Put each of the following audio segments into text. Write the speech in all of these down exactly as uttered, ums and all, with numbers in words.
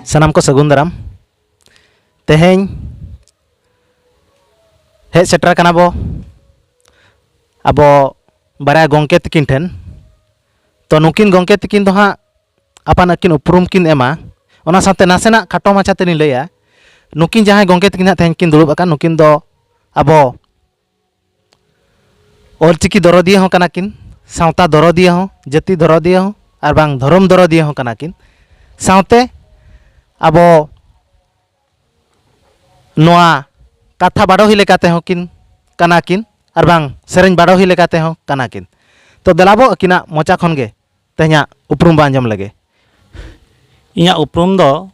ᱥᱟᱱᱟᱢ ᱠᱚ ᱥᱟᱹᱜᱩᱱ ᱫᱟᱨᱟᱢ᱾ ᱛᱮᱦᱮᱧ ᱦᱮᱡ ᱥᱮᱴᱮᱨ ᱠᱟᱱᱟ ᱵᱚ ᱟᱵᱚ ᱵᱟᱨᱭᱟ ᱜᱚᱢᱠᱮ ᱛᱟᱹᱠᱤᱱ ᱴᱷᱮᱱ᱾ ᱛᱚ, ᱱᱩᱠᱤᱱ ᱜᱚᱢᱠᱮ ᱛᱟᱹᱠᱤᱱ ᱫᱚ ᱦᱟᱸᱜ ᱟᱯᱟᱱ ᱟᱹᱠᱤᱱ ᱩᱯᱨᱩᱢ ᱠᱤᱱ ᱮᱢᱟ᱾ ᱚᱱᱟ ᱥᱟᱶᱛᱮ ᱱᱟᱥᱮᱱᱟᱜ ᱠᱷᱟᱴᱚ ᱢᱟᱪᱷᱟ ᱛᱮᱞᱤᱧ ᱞᱟᱹᱭᱟ, ᱱᱩᱠᱤᱱ ᱡᱟᱦᱟᱸᱭ ᱜᱚᱢᱠᱮ ᱛᱟᱹᱠᱤᱱ ᱦᱟᱸᱜ ᱛᱮᱦᱮᱧ ᱠᱤᱱ ᱫᱩᱲᱩᱵ ᱟᱠᱟᱱ, ᱱᱩᱠᱤᱱ ᱫᱚ ᱟᱵᱚ ᱚᱞᱪᱤᱠᱤ ᱫᱚᱨᱚᱫᱤᱭᱟᱹ ᱦᱚᱸ ᱠᱟᱱᱟ ᱠᱤᱱ, ᱥᱟᱶᱛᱟ ᱫᱚᱨᱚᱫᱤᱭᱟᱹ ᱦᱚᱸ, ᱡᱟᱹᱛᱤ ᱫᱚᱨᱚᱫᱤᱭᱟᱹ ᱦᱚᱸ, ᱟᱨ ᱵᱟᱝ ᱫᱷᱚᱨᱚᱢ ᱫᱚᱨᱚᱫᱤᱭᱟᱹ ᱦᱚᱸ ᱠᱟᱱᱟ ᱠᱤᱱ᱾ ᱥᱟᱶᱛᱮ ᱟᱵᱚ ᱱᱚᱣᱟ ᱠᱟᱛᱷᱟ ᱵᱟᱰᱚᱦᱤ ᱞᱮᱠᱟ ᱛᱮᱦᱚᱸ ᱠᱤᱱ ᱠᱟᱱᱟ ᱠᱤᱱ, ᱟᱨ ᱵᱟᱝ ᱥᱮᱨᱮᱧ ᱵᱟᱰᱚᱦᱤ ᱞᱮᱠᱟ ᱛᱮᱦᱚᱸ ᱠᱟᱱᱟ ᱠᱤᱱ᱾ ᱛᱚ, ᱫᱮᱞᱟᱵᱚ ᱟᱹᱠᱤᱱᱟᱜ ᱢᱚᱪᱟ ᱠᱷᱚᱱ ᱜᱮ ᱛᱮᱦᱮᱧᱟᱜ ᱩᱯᱨᱩᱢ ᱵᱚ ᱟᱸᱡᱚᱢ ᱞᱮᱜᱮ᱾ ᱤᱧᱟᱹᱜ ᱩᱯᱨᱩᱢ ᱫᱚ,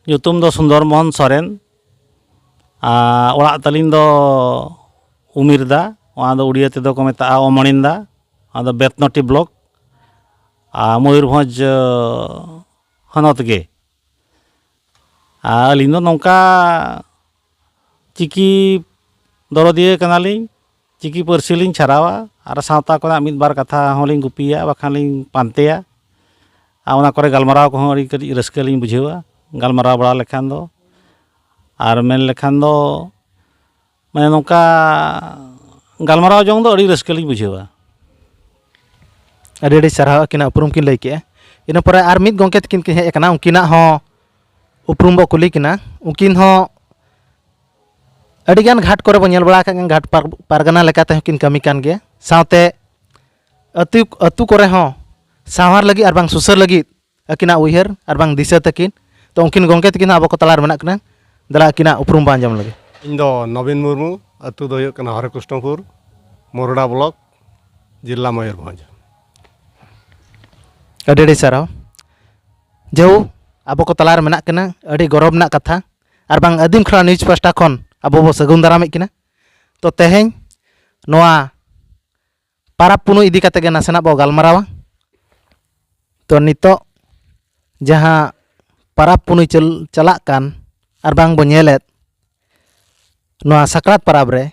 ᱧᱩᱛᱩᱢ ᱫᱚ ᱥᱩᱱᱫᱚᱨ ᱢᱳᱦᱚᱱ ᱥᱚᱨᱮᱱ, ᱟᱨ ᱚᱲᱟᱜ ᱛᱟᱹᱞᱤᱧ ᱫᱚ ᱩᱢᱤᱨᱫᱟ, ᱚᱱᱟ ᱫᱚ ᱩᱲᱤᱭᱟᱹ ᱛᱮᱫᱚ ᱠᱚ ᱢᱮᱛᱟᱜᱼᱟ ᱚᱢᱚᱱᱤᱱᱫᱟ, ᱚᱱᱟ ᱫᱚ ᱵᱮᱛᱱᱚᱴᱤ ᱵᱞᱚᱠ, ᱟᱨ ᱢᱚᱭᱩᱨᱵᱷᱚᱸᱡᱽ, ᱟᱸ, ᱦᱚᱱᱚᱛ ᱜᱮ᱾ ᱟᱨ ᱟᱹᱞᱤᱧ ᱫᱚ ᱱᱚᱝᱠᱟ ᱪᱤᱠᱤ ᱫᱚᱨᱚᱫᱤᱭᱟᱹ ᱠᱟᱱᱟᱞᱤᱧ, ᱪᱤᱠᱤ ᱯᱟᱹᱨᱥᱤ ᱞᱤᱧ ᱪᱷᱟᱨᱟᱣᱟ, ᱟᱨ ᱥᱟᱶᱛᱟ ᱠᱚᱨᱮᱱᱟᱜ ᱢᱤᱫ ᱵᱟᱨ ᱠᱟᱛᱷᱟ ᱦᱚᱸᱞᱤᱧ ᱜᱩᱯᱤᱭᱟ, ᱵᱟᱠᱷᱟᱱ ᱞᱤᱧ ᱯᱟᱱᱛᱮᱭᱟ᱾ ᱟᱨ ᱚᱱᱟ ᱠᱚᱨᱮ ᱜᱟᱞᱢᱟᱨᱟᱣ ᱠᱚᱦᱚᱸ ᱟᱹᱰᱤ ᱠᱟᱹᱴᱤᱡ ᱨᱟᱹᱥᱠᱟᱹ ᱞᱤᱧ ᱵᱩᱡᱷᱟᱹᱣᱟ, ᱜᱟᱞᱢᱟᱨᱟᱣ ᱵᱟᱲᱟ ᱞᱮᱠᱷᱟᱱ ᱫᱚ᱾ ᱟᱨ ᱢᱮᱱ ᱞᱮᱠᱷᱟᱱ ᱫᱚ, ᱢᱟᱱᱮ, ᱱᱚᱝᱠᱟ ᱜᱟᱞᱢᱟᱨᱟᱣ ᱡᱚᱝ ᱫᱚ ᱟᱹᱰᱤ ᱨᱟᱹᱥᱠᱟᱹ ᱞᱤᱧ ᱵᱩᱡᱷᱟᱹᱣᱟ᱾ ᱟᱹᱰᱤ ᱟᱹᱰᱤ ᱥᱟᱨᱦᱟᱣ, ᱟᱹᱠᱤᱱᱟᱜ ᱩᱯᱨᱩᱢ ᱠᱤᱱ ᱞᱟᱹᱭ ᱠᱮᱜᱼᱟ᱾ ᱤᱱᱟᱹ ᱯᱚᱨᱮ ᱟᱨ ᱢᱤᱫ ᱜᱚᱢᱠᱮ ᱛᱟᱹᱠᱤᱱ ᱠᱤᱱ ᱦᱮᱡ ᱟᱠᱟᱱᱟ, ᱩᱱᱠᱤᱱᱟᱜ ᱦᱚᱸ ᱩᱯᱨᱩᱢ ᱵᱚ ᱠᱩᱞᱤ ᱠᱤᱱᱟ᱾ ᱩᱱᱠᱤᱱ ᱦᱚᱸ ᱟᱹᱰᱤᱜᱟᱱ ᱜᱷᱟᱴ ᱠᱚᱨᱮ ᱵᱚ ᱧᱮᱞ ᱵᱟᱲᱟ ᱟᱠᱟᱫ ᱠᱤᱱᱟ, ᱜᱷᱟᱴ ᱯᱟᱨ-, ᱯᱟᱨᱜᱟᱱᱟ ᱞᱮᱠᱟ ᱛᱮᱦᱚᱸ ᱠᱤᱱ ᱠᱟᱹᱢᱤ ᱠᱟᱱ ᱜᱮᱭᱟ᱾ ᱥᱟᱶᱛᱮ ᱟᱹᱛᱩ, ᱟᱹᱛᱩ ᱠᱚᱨᱮ ᱦᱚᱸ ᱥᱟᱶᱟᱨ ᱞᱟᱹᱜᱤᱫ ᱟᱨ ᱵᱟᱝ ᱥᱩᱥᱟᱹᱨ ᱞᱟᱹᱜᱤᱫ ᱟᱹᱠᱤᱱᱟᱜ ᱩᱭᱦᱟᱹᱨ ᱟᱨ ᱵᱟᱝ ᱫᱤᱥᱟᱹ ᱛᱟᱹᱠᱤᱱ᱾ ᱛᱚ, ᱩᱱᱠᱤᱱ ᱜᱚᱢᱠᱮ ᱛᱟᱹᱠᱤᱱ ᱦᱚᱸ ᱟᱵᱚ ᱠᱚ ᱛᱟᱞᱟ ᱨᱮ ᱢᱮᱱᱟᱜ ᱠᱤᱱᱟ᱾ ᱫᱮᱞᱟ, ᱟᱹᱠᱤᱱᱟᱜ ᱩᱯᱨᱩᱢ ᱵᱚ ᱟᱸᱡᱚᱢ ᱞᱮᱜᱮ᱾ ᱤᱧ ᱫᱚ ᱱᱚᱵᱤᱱ ᱢᱩᱨᱢᱩ, ᱟᱹᱛᱩ ᱫᱚ ᱦᱩᱭᱩᱜ ᱠᱟᱱᱟ ᱦᱚᱨᱮ ᱠᱨᱤᱥᱱᱚᱯᱩᱨ, ᱢᱳᱨᱚᱰᱟ ᱵᱞᱚᱠ, ᱡᱮᱞᱟ ᱢᱚᱭᱩᱨᱵᱷᱚᱸᱡᱽ᱾ ᱟᱹᱰᱤ ᱟᱹᱰᱤ ᱥᱟᱨᱦᱟᱣ᱾ ᱡᱮᱦᱳ, ᱟᱵᱚ ᱠᱚ ᱛᱟᱞᱟ ᱨᱮ ᱢᱮᱱᱟᱜ ᱠᱤᱱᱟ, ᱟᱹᱰᱤ ᱜᱚᱨᱚᱵᱽ ᱨᱮᱱᱟᱜ ᱠᱟᱛᱷᱟ᱾ ᱟᱨ ᱵᱟᱝ ᱟᱹᱫᱤᱢ ᱠᱷᱮᱲᱟ ᱱᱤᱭᱩᱡᱽ ᱯᱟᱥᱴᱟ ᱠᱷᱚᱱ ᱟᱵᱚ ᱵᱚ ᱥᱟᱹᱜᱩᱱ ᱫᱟᱨᱟᱢᱮᱫ ᱠᱤᱱᱟ᱾ ᱛᱚ, ᱛᱮᱦᱮᱧ ᱱᱚᱣᱟ ᱯᱟᱨᱟᱵᱽ ᱯᱩᱱᱟᱹᱭ ᱤᱫᱤ ᱠᱟᱛᱮ ᱜᱮ ᱱᱟᱥᱮᱱᱟᱜ ᱵᱚ ᱜᱟᱞᱢᱟᱨᱟᱣᱟ᱾ ᱛᱚ, ᱱᱤᱛᱚᱜ ᱡᱟᱦᱟᱸ ᱯᱟᱨᱟᱵᱽ ᱯᱩᱱᱟᱹᱭ ᱪᱟᱞ-, ᱪᱟᱞᱟᱜ ᱠᱟᱱ ᱟᱨ ᱵᱟᱝ ᱵᱚ ᱧᱮᱞᱮᱫ ᱱᱚᱣᱟ ᱥᱟᱠᱨᱟᱛ ᱯᱟᱨᱟᱵᱽ ᱨᱮ,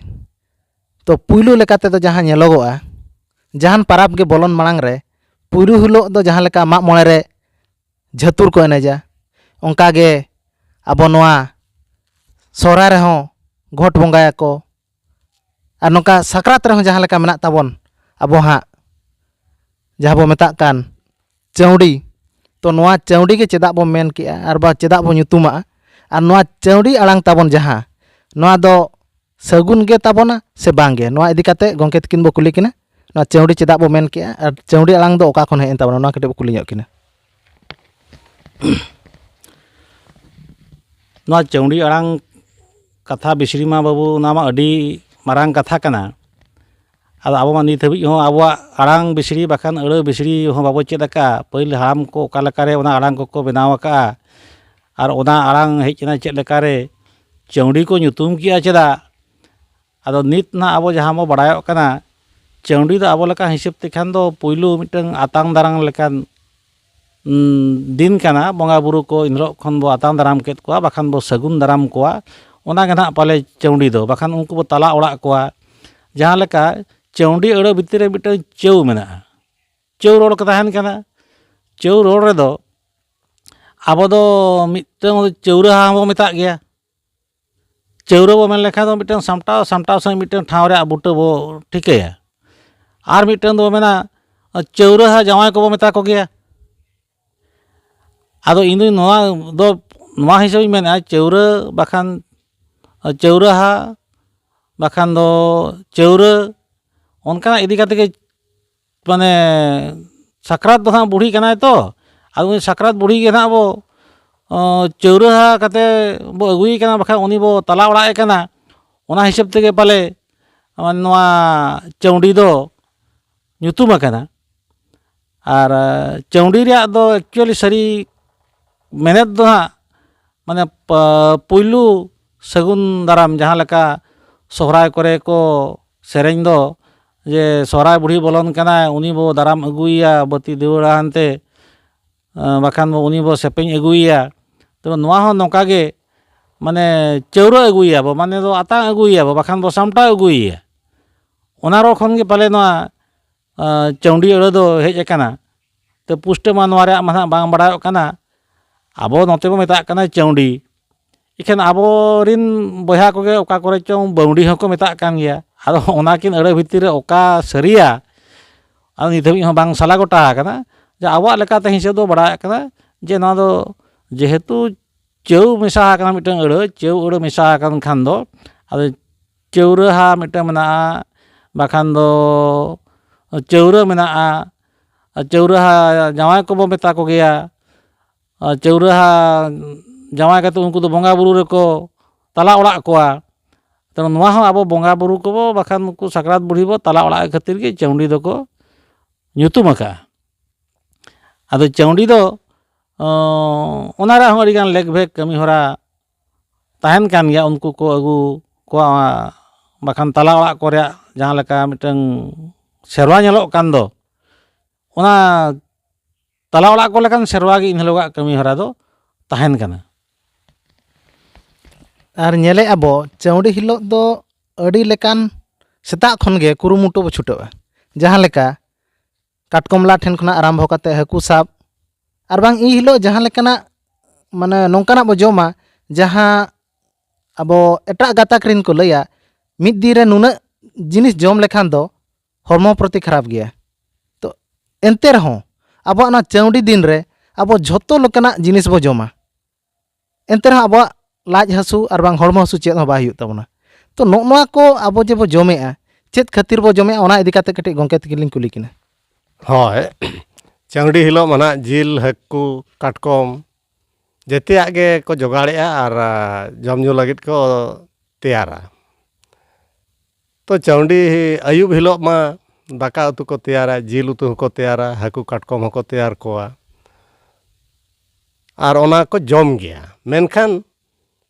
ᱛᱚ, ᱯᱩᱭᱞᱩ ᱞᱮᱠᱟ ᱛᱮᱫᱚ ᱡᱟᱦᱟᱸ ᱧᱮᱞᱚᱜᱚᱜᱼᱟ, ᱡᱟᱦᱟᱱ ᱯᱟᱨᱟᱵᱽ ᱜᱮ ᱵᱚᱞᱚᱱ ᱢᱟᱲᱟᱝ ᱨᱮ ᱯᱩᱭᱞᱩ ᱦᱤᱞᱳᱜ ᱫᱚ ᱡᱟᱦᱟᱸ ᱞᱮᱠᱟ ᱢᱟᱜ ᱢᱚᱬᱮ ᱨᱮ ᱡᱷᱟᱹᱛᱩᱨ ᱠᱚ ᱮᱱᱮᱡᱟ, ᱚᱱᱠᱟᱜᱮ ᱟᱵᱚ ᱱᱚᱣᱟ ᱥᱚᱦᱨᱟᱭ ᱨᱮᱦᱚᱸ ᱜᱷᱚᱴ ᱵᱚᱸᱜᱟᱭᱟᱠᱚ᱾ ᱟᱨ ᱱᱚᱝᱠᱟ ᱥᱟᱠᱨᱟᱛ ᱨᱮᱦᱚᱸ ᱡᱟᱦᱟᱸ ᱞᱮᱠᱟ ᱢᱮᱱᱟᱜ ᱛᱟᱵᱚᱱ ᱟᱵᱚ ᱦᱟᱸᱜ ᱡᱟᱦᱟᱸ ᱵᱚ ᱢᱮᱛᱟᱜ ᱠᱟᱱ ᱪᱟᱹᱣᱰᱤ, ᱛᱚ ᱱᱚᱣᱟ ᱪᱟᱹᱣᱰᱤ ᱜᱮ ᱪᱮᱫᱟᱜ ᱵᱚ ᱢᱮᱱ ᱠᱮᱜᱼᱟ ᱟᱨ ᱵᱟ ᱪᱮᱫᱟᱜ ᱵᱚ ᱧᱩᱛᱩᱢᱟᱜᱼᱟ? ᱟᱨ ᱱᱚᱣᱟ ᱪᱟᱹᱣᱰᱤ ᱟᱲᱟᱝ ᱛᱟᱵᱚᱱ ᱡᱟᱦᱟᱸ, ᱱᱚᱣᱟ ᱫᱚ ᱥᱟᱹᱜᱩᱱ ᱜᱮ ᱛᱟᱵᱚᱱᱟ ᱥᱮ ᱵᱟᱝ ᱜᱮ? ᱱᱚᱣᱟ ᱤᱫᱤ ᱠᱟᱛᱮ ᱜᱚᱢᱠᱮ ᱛᱟᱹᱠᱤᱱ ᱵᱚ ᱠᱩᱞᱤ ᱠᱤᱱᱟ᱾ ᱱᱚᱣᱟ ᱪᱟᱹᱣᱰᱤ ᱪᱮᱫᱟᱜ ᱵᱚ ᱢᱮᱱ ᱠᱮᱜᱼᱟ ᱟᱨ ᱪᱟᱹᱣᱰᱤ ᱟᱲᱟᱝ ᱫᱚ ᱚᱠᱟ ᱠᱷᱚᱱ ᱦᱮᱡ ᱮᱱ ᱛᱟᱵᱚᱱᱟ, ᱱᱚᱣᱟ ᱠᱟᱹᱴᱤᱡ ᱵᱚ ᱠᱩᱞᱤ ᱧᱚᱜ ᱠᱤᱱᱟ᱾ ᱱᱚᱣᱟ ᱪᱟᱹᱣᱰᱤ ᱟᱲᱟᱝ ᱠᱟᱛᱷᱟ ᱵᱤᱥᱲᱤ ᱢᱟ ᱵᱟᱹᱵᱩ, ᱚᱱᱟ ᱢᱟ ᱟᱹᱰᱤ ᱢᱟᱨᱟᱝ ᱠᱟᱛᱷᱟ ᱠᱟᱱᱟ᱾ ᱟᱫᱚ ᱟᱵᱚ ᱢᱟ ᱱᱤᱛ ᱦᱟᱹᱵᱤᱡ ᱦᱚᱸ ᱟᱵᱚᱣᱟᱜ ᱟᱲᱟᱝ ᱵᱤᱥᱲᱤ ᱵᱟᱠᱷᱟᱱ ᱟᱹᱲᱟᱹ ᱵᱤᱥᱲᱤ ᱦᱚᱸ ᱵᱟᱵᱚ ᱪᱮᱫ ᱟᱠᱟᱫᱼᱟ᱾ ᱯᱟᱹᱦᱤᱞ ᱦᱟᱲᱟᱢ ᱠᱚ ᱚᱠᱟ ᱞᱮᱠᱟᱨᱮ ᱚᱱᱟ ᱟᱲᱟᱝ ᱠᱚᱠᱚ ᱵᱮᱱᱟᱣ ᱟᱠᱟᱫᱼᱟ ᱟᱨ ᱚᱱᱟ ᱟᱲᱟᱝ ᱦᱮᱡ ᱮᱱᱟ ᱪᱮᱫ ᱞᱮᱠᱟᱨᱮ, ᱪᱟᱹᱣᱰᱤ ᱠᱚ ᱧᱩᱛᱩᱢ ᱠᱮᱜᱼᱟ ᱪᱮᱫᱟᱜ? ᱟᱫᱚ ᱱᱤᱛ ᱱᱟᱜ ᱟᱵᱚ ᱡᱟᱦᱟᱸ ᱵᱚ ᱵᱟᱲᱟᱭᱚᱜ ᱠᱟᱱᱟ, ᱪᱟᱹᱣᱰᱤ ᱫᱚ ᱟᱵᱚ ᱞᱮᱠᱟ ᱦᱤᱥᱟᱹᱵ ᱛᱮᱠᱷᱟᱱ ᱫᱚ ᱯᱩᱭᱞᱩ ᱢᱤᱫᱴᱟᱝ ᱟᱛᱟᱝ ᱫᱟᱨᱟᱢ ᱞᱮᱠᱟᱱ, ᱩᱸ, ᱫᱤᱱ ᱠᱟᱱᱟ᱾ ᱵᱚᱸᱜᱟ ᱵᱩᱨᱩ ᱠᱚ ᱮᱱ ᱦᱤᱞᱳᱜ ᱠᱷᱚᱱ ᱵᱚ ᱟᱛᱟᱝ ᱫᱟᱨᱟᱢ ᱠᱮᱫ ᱠᱚᱣᱟ, ᱵᱟᱠᱷᱟᱱ ᱵᱚ ᱥᱟᱹᱜᱩᱱ ᱫᱟᱨᱟᱢ ᱠᱚᱣᱟ᱾ ᱚᱱᱟ ᱜᱮ ᱱᱟᱜ ᱯᱟᱞᱮ ᱪᱟᱹᱣᱰᱤ ᱫᱚ, ᱵᱟᱠᱷᱟᱱ ᱩᱱᱠᱩ ᱵᱚ ᱛᱟᱞᱟ ᱚᱲᱟᱜ ᱠᱚᱣᱟ᱾ ᱡᱟᱦᱟᱸ ᱞᱮᱠᱟ ᱪᱟᱹᱣᱰᱤ ᱟᱹᱲᱟᱹ ᱵᱷᱤᱛᱤᱨ ᱨᱮ ᱢᱤᱫᱴᱟᱝ ᱪᱟᱹᱣ ᱢᱮᱱᱟᱜᱼᱟ, ᱪᱟᱹᱣ ᱨᱚᱲ ᱠᱚ ᱛᱟᱦᱮᱱ ᱠᱟᱱᱟ᱾ ᱪᱟᱹᱣ ᱨᱚᱲ ᱨᱮᱫᱚ ᱟᱵᱚ ᱫᱚ ᱢᱤᱫᱴᱟᱝ ᱪᱟᱹᱣᱨᱟᱹᱦᱟ ᱦᱚᱸᱵᱚ ᱢᱮᱛᱟᱜ ᱜᱮᱭᱟ᱾ ᱪᱟᱹᱣᱨᱟᱹ ᱵᱚ ᱢᱮᱱ ᱞᱮᱠᱷᱟᱱ ᱫᱚ ᱢᱤᱫᱴᱟᱝ ᱥᱟᱢᱴᱟᱣ ᱥᱟᱢᱴᱟᱣ ᱥᱟᱺᱦᱤᱡ ᱢᱤᱫᱴᱟᱝ ᱴᱷᱟᱶ ᱨᱮᱭᱟᱜ ᱵᱩᱴᱟᱹ ᱵᱚ ᱴᱷᱤᱠᱟᱹᱭᱟ᱾ ᱟᱨ ᱢᱤᱫᱴᱟᱝ ᱫᱚᱵᱚ ᱢᱮᱱᱟ ᱪᱟᱹᱣᱨᱟᱹᱦᱟ ᱡᱟᱶᱟᱭ ᱠᱚᱵᱚ ᱢᱮᱛᱟ ᱠᱚᱜᱮᱭᱟ᱾ ᱟᱫᱚ ᱤᱧ ᱫᱚ ᱱᱚᱣᱟ ᱫᱚ ᱱᱚᱣᱟ ᱦᱤᱥᱟᱹᱵ ᱤᱧ ᱢᱮᱱᱟ, ᱪᱟᱹᱣᱨᱟᱹ ᱵᱟᱠᱷᱟᱱ ᱪᱟᱹᱣᱨᱟᱹᱦᱟ ᱵᱟᱠᱷᱟᱱ ᱫᱚ ᱪᱟᱹᱣᱨᱟᱹ, ᱚᱱᱠᱟᱱᱟᱜ ᱤᱫᱤ ᱠᱟᱛᱮ ᱜᱮ ᱢᱟᱱᱮ ᱥᱟᱠᱨᱟᱛ ᱫᱚ ᱦᱟᱸᱜ ᱵᱩᱲᱦᱤ ᱠᱟᱱᱟᱭ ᱛᱚ, ᱟᱫᱚ ᱩᱱᱤ ᱥᱟᱠᱨᱟᱛ ᱵᱩᱲᱦᱤ ᱜᱮ ᱦᱟᱸᱜ ᱵᱚ, ᱚ, ᱪᱟᱹᱣᱨᱟᱹᱦᱟ ᱠᱟᱛᱮ ᱵᱚ ᱟᱹᱜᱩᱭᱮ ᱠᱟᱱᱟ, ᱵᱟᱠᱷᱟᱱ ᱩᱱᱤ ᱵᱚ ᱛᱟᱞᱟ ᱚᱲᱟᱜ ᱮ ᱠᱟᱱᱟ᱾ ᱚᱱᱟ ᱦᱤᱥᱟᱹᱵ ᱛᱮᱜᱮ ᱯᱟᱞᱮ ᱱᱚᱣᱟ ᱪᱟᱹᱣᱰᱤ ᱫᱚ ᱧᱩᱛᱩᱢ ᱟᱠᱟᱱᱟ᱾ ᱟᱨ ᱪᱟᱹᱣᱰᱤ ᱨᱮᱭᱟᱜ ᱫᱚ actually ᱥᱟᱹᱨᱤ ᱢᱮᱱᱮᱛ ᱫᱚ ᱦᱟᱸᱜ ᱢᱟᱱᱮ ᱯᱟ-, ᱯᱩᱭᱞᱩ ᱥᱟᱹᱜᱩᱱ ᱫᱟᱨᱟᱢ, ᱡᱟᱦᱟᱸ ᱞᱮᱠᱟ ᱥᱚᱦᱨᱟᱭ ᱠᱚᱨᱮ ᱠᱚ ᱥᱮᱨᱮᱧ ᱫᱚ, ᱡᱮ ᱥᱚᱦᱨᱟᱭ ᱵᱩᱲᱦᱤ ᱵᱚᱞᱚᱱ ᱠᱟᱱᱟᱭ, ᱩᱱᱤ ᱵᱚ ᱫᱟᱨᱟᱢ ᱟᱹᱜᱩᱭᱮᱭᱟ ᱵᱟᱹᱛᱤ ᱫᱤᱣᱟᱹᱲᱟ ᱟᱱᱛᱮ, ᱟᱸ, ᱵᱟᱠᱷᱟᱱ ᱵᱚ ᱩᱱᱤ ᱵᱚ ᱥᱮᱯᱮᱧ ᱟᱹᱜᱩᱭᱮᱭᱟ᱾ ᱛᱚᱵᱮ ᱱᱚᱣᱟ ᱦᱚᱸ ᱱᱚᱝᱠᱟ ᱜᱮ, ᱢᱟᱱᱮ ᱪᱟᱹᱣᱨᱟᱹ ᱟᱹᱜᱩᱭᱮᱭᱟ ᱵᱚ, ᱢᱟᱱᱮ ᱫᱚ ᱟᱛᱟᱝ ᱟᱹᱜᱩᱭᱮᱭᱟ ᱵᱚ, ᱵᱟᱠᱷᱟᱱ ᱵᱚ ᱥᱟᱢᱴᱟᱣ ᱟᱹᱜᱩᱭᱮᱭᱟ᱾ ᱚᱱᱟ ᱨᱚᱲ ᱠᱷᱚᱱ ᱜᱮ ᱯᱟᱞᱮ ᱱᱚᱣᱟ, ᱟᱸ, ᱪᱟᱹᱣᱰᱤ ᱟᱹᱲᱟᱹ ᱫᱚ ᱦᱮᱡ ᱟᱠᱟᱱᱟ᱾ ᱛᱚ ᱯᱩᱥᱴᱟᱹ ᱢᱟ ᱱᱚᱣᱟ ᱨᱮᱭᱟᱜ ᱢᱟ ᱱᱟᱦᱟᱜ ᱵᱟᱝ ᱵᱟᱲᱟᱭᱚᱜ ᱠᱟᱱᱟ᱾ ᱟᱵᱚ ᱱᱚᱛᱮ ᱵᱚ ᱢᱮᱛᱟᱜ ᱠᱟᱱᱟ ᱪᱟᱹᱣᱰᱤ᱾ ᱮᱠᱷᱟᱱ ᱟᱵᱚᱨᱤᱱ ᱵᱚᱭᱦᱟ ᱠᱚᱜᱮ ᱚᱠᱟ ᱠᱚᱨᱮ ᱪᱚᱝ ᱵᱟᱹᱣᱰᱤ ᱦᱚᱸᱠᱚ ᱢᱮᱛᱟᱜ ᱠᱟᱱ ᱜᱮᱭᱟ᱾ ᱟᱫᱚ ᱚᱱᱟᱠᱤᱱ ᱟᱹᱲᱟᱹ ᱵᱷᱤᱛᱤᱨ ᱨᱮ ᱚᱠᱟ ᱥᱟᱹᱨᱤᱭᱟ, ᱟᱫᱚ ᱱᱤᱛ ᱦᱟᱹᱵᱤᱡ ᱦᱚᱸ ᱵᱟᱝ ᱥᱟᱞᱟ ᱜᱚᱴᱟ ᱟᱠᱟᱱᱟ᱾ ᱡᱮ ᱟᱵᱚᱣᱟᱜ ᱞᱮᱠᱟᱛᱮ ᱦᱤᱥᱟᱹᱵ ᱫᱚ ᱵᱟᱲᱟᱭᱚᱜ ᱠᱟᱱᱟ ᱡᱮ ᱱᱚᱣᱟ ᱫᱚ ᱡᱮᱦᱮᱛᱩ ᱪᱟᱹᱣ ᱢᱮᱥᱟ ᱟᱠᱟᱱᱟ, ᱢᱤᱫᱴᱟᱝ ᱟᱹᱲᱟᱹ, ᱪᱟᱹᱣ ᱟᱹᱲᱟᱹ ᱢᱮᱥᱟ ᱟᱠᱟᱱ ᱠᱷᱟᱱ ᱫᱚ, ᱟᱫᱚ ᱪᱟᱹᱣᱨᱟᱹᱦᱟ ᱢᱤᱫᱴᱟᱝ ᱢᱮᱱᱟᱜᱼᱟ, ᱵᱟᱠᱷᱟᱱ ᱫᱚ ᱪᱟᱹᱣᱨᱟᱹ ᱢᱮᱱᱟᱜᱼᱟ, ᱪᱟᱹᱣᱨᱟᱹᱦᱟ ᱡᱟᱶᱟᱭ ᱠᱚᱵᱚ ᱢᱮᱛᱟ ᱠᱚᱜᱮᱭᱟ, ᱪᱟᱹᱣᱨᱟᱹᱦᱟ ᱡᱟᱶᱟᱭ ᱠᱟᱛᱮ ᱩᱱᱠᱩ ᱫᱚ ᱵᱚᱸᱜᱟ ᱵᱩᱨᱩ ᱨᱮᱠᱚ ᱛᱟᱞᱟ ᱚᱲᱟᱜ ᱠᱚᱣᱟ᱾ ᱛᱚ ᱱᱚᱣᱟ ᱦᱚᱸ ᱟᱵᱚ ᱵᱚᱸᱜᱟ ᱵᱩᱨᱩ ᱠᱚᱵᱚ, ᱵᱟᱠᱷᱟᱱ ᱩᱱᱠᱩ ᱥᱟᱠᱨᱟᱛ ᱵᱩᱲᱦᱤ ᱵᱚ ᱛᱟᱞᱟ ᱚᱲᱟᱜ ᱠᱷᱟᱹᱛᱤᱨ ᱜᱮ ᱪᱟᱹᱣᱰᱤ ᱫᱚᱠᱚ ᱧᱩᱛᱩᱢ ᱟᱠᱟᱫᱼᱟ᱾ ᱟᱫᱚ ᱪᱟᱹᱣᱰᱤ ᱫᱚ, ᱚᱸ, ᱚᱱᱟ ᱨᱮᱭᱟᱜ ᱦᱚᱸ ᱟᱹᱰᱤᱜᱟᱱ ᱞᱮᱠ ᱵᱷᱮᱠ ᱠᱟᱹᱢᱤ ᱦᱚᱨᱟ ᱛᱟᱦᱮᱱ ᱠᱟᱱ ᱜᱮᱭᱟ᱾ ᱩᱱᱠᱩ ᱠᱚ ᱟᱹᱜᱩ ᱠᱚᱣᱟ, ᱵᱟᱠᱷᱟᱱ ᱛᱟᱞᱟ ᱚᱲᱟᱜ ᱠᱚ ᱨᱮᱭᱟᱜ ᱡᱟᱦᱟᱸ ᱞᱮᱠᱟ ᱢᱤᱫᱴᱟᱝ ᱥᱮᱨᱣᱟ ᱧᱮᱞᱚᱜ ᱠᱟᱱ ᱫᱚ, ᱚᱱᱟ ᱛᱟᱞᱟ ᱚᱲᱟᱜ ᱠᱚ ᱞᱮᱠᱟᱱ ᱥᱮᱨᱣᱟ ᱜᱮ ᱤᱱ ᱦᱤᱞᱳᱜᱟᱜ ᱠᱟᱹᱢᱤ ᱦᱚᱨᱟ ᱫᱚ ᱛᱟᱦᱮᱱ ᱠᱟᱱᱟ᱾ ᱟᱨ ᱧᱮᱞᱮᱫ ᱟᱵᱚ ᱪᱟᱹᱣᱰᱤ ᱦᱤᱞᱳᱜ ᱫᱚ ᱟᱹᱰᱤ ᱞᱮᱠᱟᱱ ᱥᱮᱛᱟᱜ ᱠᱷᱚᱱ ᱜᱮ ᱠᱩᱨᱩᱢᱩᱴᱩ ᱵᱚ ᱪᱷᱩᱴᱟᱹᱜᱼᱟ᱾ ᱡᱟᱦᱟᱸ ᱞᱮᱠᱟ ᱠᱟᱴᱠᱚᱢ ᱞᱟ ᱴᱷᱮᱱ ᱠᱷᱚᱱᱟᱜ ᱟᱨᱟᱢᱵᱷᱚ ᱠᱟᱛᱮ ᱦᱟᱹᱠᱩ ᱥᱟᱵ, ᱟᱨ ᱵᱟᱝ ᱤᱱ ᱦᱤᱞᱳᱜ ᱡᱟᱦᱟᱸ ᱞᱮᱠᱟᱱᱟᱜ, ᱢᱟᱱᱮ, ᱱᱚᱝᱠᱟᱱᱟᱜ ᱵᱚ ᱡᱚᱢᱟ ᱡᱟᱦᱟᱸ ᱟᱵᱚ ᱮᱴᱟᱜ ᱜᱟᱛᱟᱠ ᱨᱮᱱ ᱠᱚ ᱞᱟᱹᱭᱟ, ᱢᱤᱫ ᱫᱤᱱ ᱨᱮ ᱱᱩᱱᱟᱹᱜ ᱡᱤᱱᱤᱥ ᱡᱚᱢ ᱞᱮᱠᱷᱟᱱ ᱫᱚ ᱦᱚᱲᱢᱚ ᱯᱨᱚᱛᱤ ᱠᱷᱟᱨᱟᱯ ᱜᱮᱭᱟ᱾ ᱛᱚ ᱮᱱᱛᱮ ᱨᱮᱦᱚᱸ ᱟᱵᱚᱣᱟᱜ ᱚᱱᱟ ᱪᱟᱹᱣᱰᱤ ᱫᱤᱱ ᱨᱮ ᱟᱵᱚ ᱡᱷᱚᱛᱚ ᱞᱮᱠᱟᱱᱟᱜ ᱡᱤᱱᱤᱥ ᱵᱚ ᱡᱚᱢᱟ, ᱮᱱᱛᱮ ᱨᱮᱦᱚᱸ ᱟᱵᱚᱣᱟᱜ ᱞᱟᱡ ᱦᱟᱹᱥᱩ ᱟᱨ ᱵᱟᱝ ᱦᱚᱲᱢᱚ ᱦᱟᱹᱥᱩ ᱪᱮᱫ ᱦᱚᱸ ᱵᱟᱭ ᱦᱩᱭᱩᱜ ᱛᱟᱵᱚᱱᱟ᱾ ᱛᱚ ᱱᱚᱜᱼᱚ ᱱᱚᱣᱟ ᱠᱚ ᱟᱵᱚ ᱡᱮ ᱵᱚ ᱡᱚᱢᱮᱜᱼᱟ, ᱪᱮᱫ ᱠᱷᱟᱹᱛᱤᱨ ᱵᱚ ᱡᱚᱢᱮᱜᱼᱟ, ᱚᱱᱟ ᱤᱫᱤ ᱠᱟᱛᱮ ᱠᱟᱹᱴᱤᱡ ᱜᱚᱢᱠᱮ ᱛᱟᱹᱠᱤᱱ ᱞᱤᱧ ᱠᱩᱞᱤ ᱠᱤᱱᱟ᱾ ᱦᱳᱭ, ᱪᱟᱹᱣᱰᱤ ᱦᱤᱞᱳᱜ ᱢᱟ ᱱᱟᱦᱟᱜ ᱡᱤᱞ, ᱦᱟᱹᱠᱩ, ᱠᱟᱴᱠᱚᱢ, ᱡᱮᱛᱮᱭᱟᱜ ᱜᱮᱠᱚ ᱡᱚᱜᱟᱲᱮᱜᱼᱟ ᱟᱨ ᱡᱚᱢ ᱧᱩ ᱞᱟᱹᱜᱤᱫ ᱠᱚ ᱛᱮᱭᱟᱨᱟ᱾ ᱛᱚ ᱪᱟᱹᱣᱰᱤ ᱟᱹᱭᱩᱵ ᱦᱤᱞᱳᱜ ᱢᱟ ᱫᱟᱠᱟ ᱩᱛᱩ ᱠᱚ ᱛᱮᱭᱟᱨᱟ, ᱡᱤᱞ ᱩᱛᱩ ᱦᱚᱸᱠᱚ ᱛᱮᱭᱟᱨᱟ, ᱦᱟᱹᱠᱩ ᱠᱟᱴᱠᱚᱢ ᱦᱚᱸᱠᱚ ᱛᱮᱭᱟᱨ ᱠᱚᱣᱟ᱾ ᱟᱨ ᱚᱱᱟ ᱠᱚ ᱡᱚᱢ ᱜᱮᱭᱟ᱾ ᱢᱮᱱᱠᱷᱟᱱ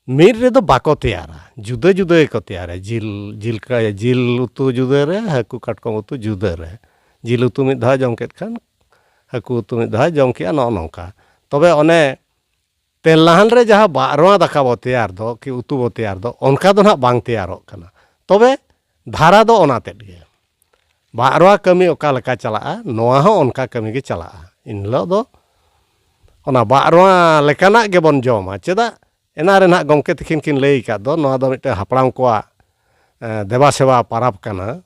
ᱢᱤᱫ ᱨᱮᱫᱚ ᱵᱟᱠᱚ ᱛᱮᱭᱟᱨᱟ, ᱡᱩᱫᱟᱹ ᱡᱩᱫᱟᱹ ᱜᱮᱠᱚ ᱛᱮᱭᱟᱨᱟ᱾ ᱡᱤᱞ, ᱡᱤᱞ, ᱡᱤᱞ ᱩᱛᱩ ᱡᱩᱫᱟᱹ ᱨᱮ, ᱦᱟᱹᱠᱩ ᱠᱟᱴᱠᱚᱢ ᱩᱛᱩ ᱡᱩᱫᱟᱹ ᱨᱮ, ᱡᱤᱞ ᱩᱛᱩ ᱢᱤᱫ ᱫᱷᱟᱣ ᱡᱚᱢ ᱠᱮᱫ ᱠᱷᱟᱱ ᱦᱟᱹᱠᱩ ᱩᱛᱩ ᱢᱤᱫ ᱫᱷᱟᱣ ᱡᱚᱢ ᱠᱮᱜᱼᱟ, ᱱᱚᱜᱼᱚ ᱱᱚᱝᱠᱟ᱾ ᱛᱚᱵᱮ ᱚᱱᱮ ᱛᱮᱞᱱᱟᱦᱟᱱ ᱨᱮ ᱡᱟᱦᱟᱸ ᱵᱟᱨᱣᱟ ᱫᱟᱠᱟ ᱵᱚ ᱛᱮᱭᱟᱨ ᱫᱚ, ᱠᱤ ᱩᱛᱩ ᱵᱚ ᱛᱮᱭᱟᱨ ᱫᱚ, ᱚᱱᱠᱟ ᱫᱚ ᱱᱟᱦᱟᱜ ᱵᱟᱝ ᱛᱮᱭᱟᱨᱚᱜ ᱠᱟᱱᱟ᱾ ᱛᱚᱵᱮ ᱫᱷᱟᱨᱟ ᱫᱚ ᱚᱱᱟ ᱛᱮᱫ ᱜᱮ᱾ ᱵᱟᱨᱣᱟ ᱠᱟᱹᱢᱤ ᱚᱠᱟ ᱞᱮᱠᱟ ᱪᱟᱞᱟᱜᱼᱟ, ᱱᱚᱣᱟ ᱦᱚᱸ ᱚᱱᱠᱟ ᱠᱟᱹᱢᱤ ᱜᱮ ᱪᱟᱞᱟᱜᱼᱟ᱾ ᱮᱱ ᱦᱤᱞᱳᱜ ᱫᱚ ᱚᱱᱟ ᱵᱟᱜ ᱨᱚᱣᱟ ᱞᱮᱠᱟᱱᱟᱜ ᱜᱮᱵᱚᱱ ᱡᱚᱢᱟ᱾ ᱪᱮᱫᱟᱜ? ᱮᱱᱟ ᱨᱮ ᱱᱟᱦᱟᱜ ᱜᱚᱢᱠᱮ ᱛᱤᱠᱤᱱ ᱠᱤᱱ ᱞᱟᱹᱭ ᱟᱠᱟᱫ ᱫᱚ, ᱱᱚᱣᱟ ᱫᱚ ᱢᱤᱫᱴᱮᱱ ᱦᱟᱯᱲᱟᱢ ᱠᱚᱣᱟᱜ, ᱮ, ᱫᱮᱵᱟ ᱥᱮᱵᱟ ᱯᱟᱨᱟᱵᱽ ᱠᱟᱱᱟ᱾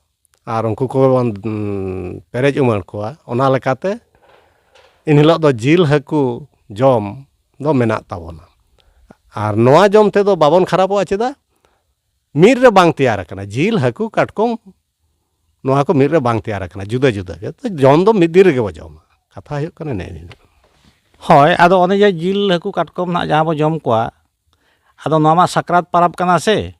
ᱟᱨ ᱩᱱᱠᱩ ᱠᱚᱵᱚᱱ, ᱩᱸ, ᱯᱮᱨᱮᱡ ᱩᱢᱟᱹᱲ ᱠᱚᱣᱟ᱾ ᱚᱱᱟ ᱞᱮᱠᱟᱛᱮ ᱮᱱᱦᱤᱞᱳᱜ ᱫᱚ ᱡᱤᱞ ᱦᱟᱹᱠᱩ ᱡᱚᱢ ᱫᱚ ᱢᱮᱱᱟᱜ ᱛᱟᱵᱚᱱᱟ᱾ ᱟᱨ ᱱᱚᱣᱟ ᱡᱚᱢ ᱛᱮᱫᱚ ᱵᱟᱵᱚᱱ ᱠᱷᱟᱨᱟᱯᱚᱜᱼᱟ᱾ ᱪᱮᱫᱟᱜ? ᱢᱤᱫ ᱨᱮ ᱵᱟᱝ ᱛᱮᱭᱟᱨ ᱟᱠᱟᱱᱟ᱾ ᱡᱤᱞ, ᱦᱟᱹᱠᱩ, ᱠᱟᱴᱠᱚᱢ, ᱱᱚᱣᱟ ᱠᱚ ᱢᱤᱫ ᱨᱮ ᱵᱟᱝ ᱛᱮᱭᱟᱨ ᱟᱠᱟᱱᱟ, ᱡᱩᱫᱟᱹ ᱡᱩᱫᱟᱹ ᱜᱮ᱾ ᱛᱚ, ᱡᱚᱢ ᱫᱚ ᱢᱤᱫ ᱫᱤᱱ ᱨᱮᱜᱮ ᱵᱚ ᱡᱚᱢᱟ᱾ ᱠᱟᱛᱷᱟ ᱦᱩᱭᱩᱜ ᱠᱟᱱᱟ ᱱᱮᱜᱼᱮ ᱱᱤᱱᱟᱹᱜ᱾ ᱦᱳᱭ, ᱟᱫᱚ ᱚᱱᱮ ᱡᱮ ᱡᱤᱞ, ᱦᱟᱹᱠᱩ, ᱠᱟᱴᱠᱚᱢ ᱱᱟᱦᱟᱜ ᱡᱟᱦᱟᱸ ᱵᱚ ᱡᱚᱢ ᱠᱚᱣᱟ, ᱟᱫᱚ ᱱᱚᱣᱟ ᱢᱟ ᱥᱟᱠᱨᱟᱛ ᱯᱟᱨᱟᱵᱽ ᱠᱟᱱᱟ ᱥᱮ?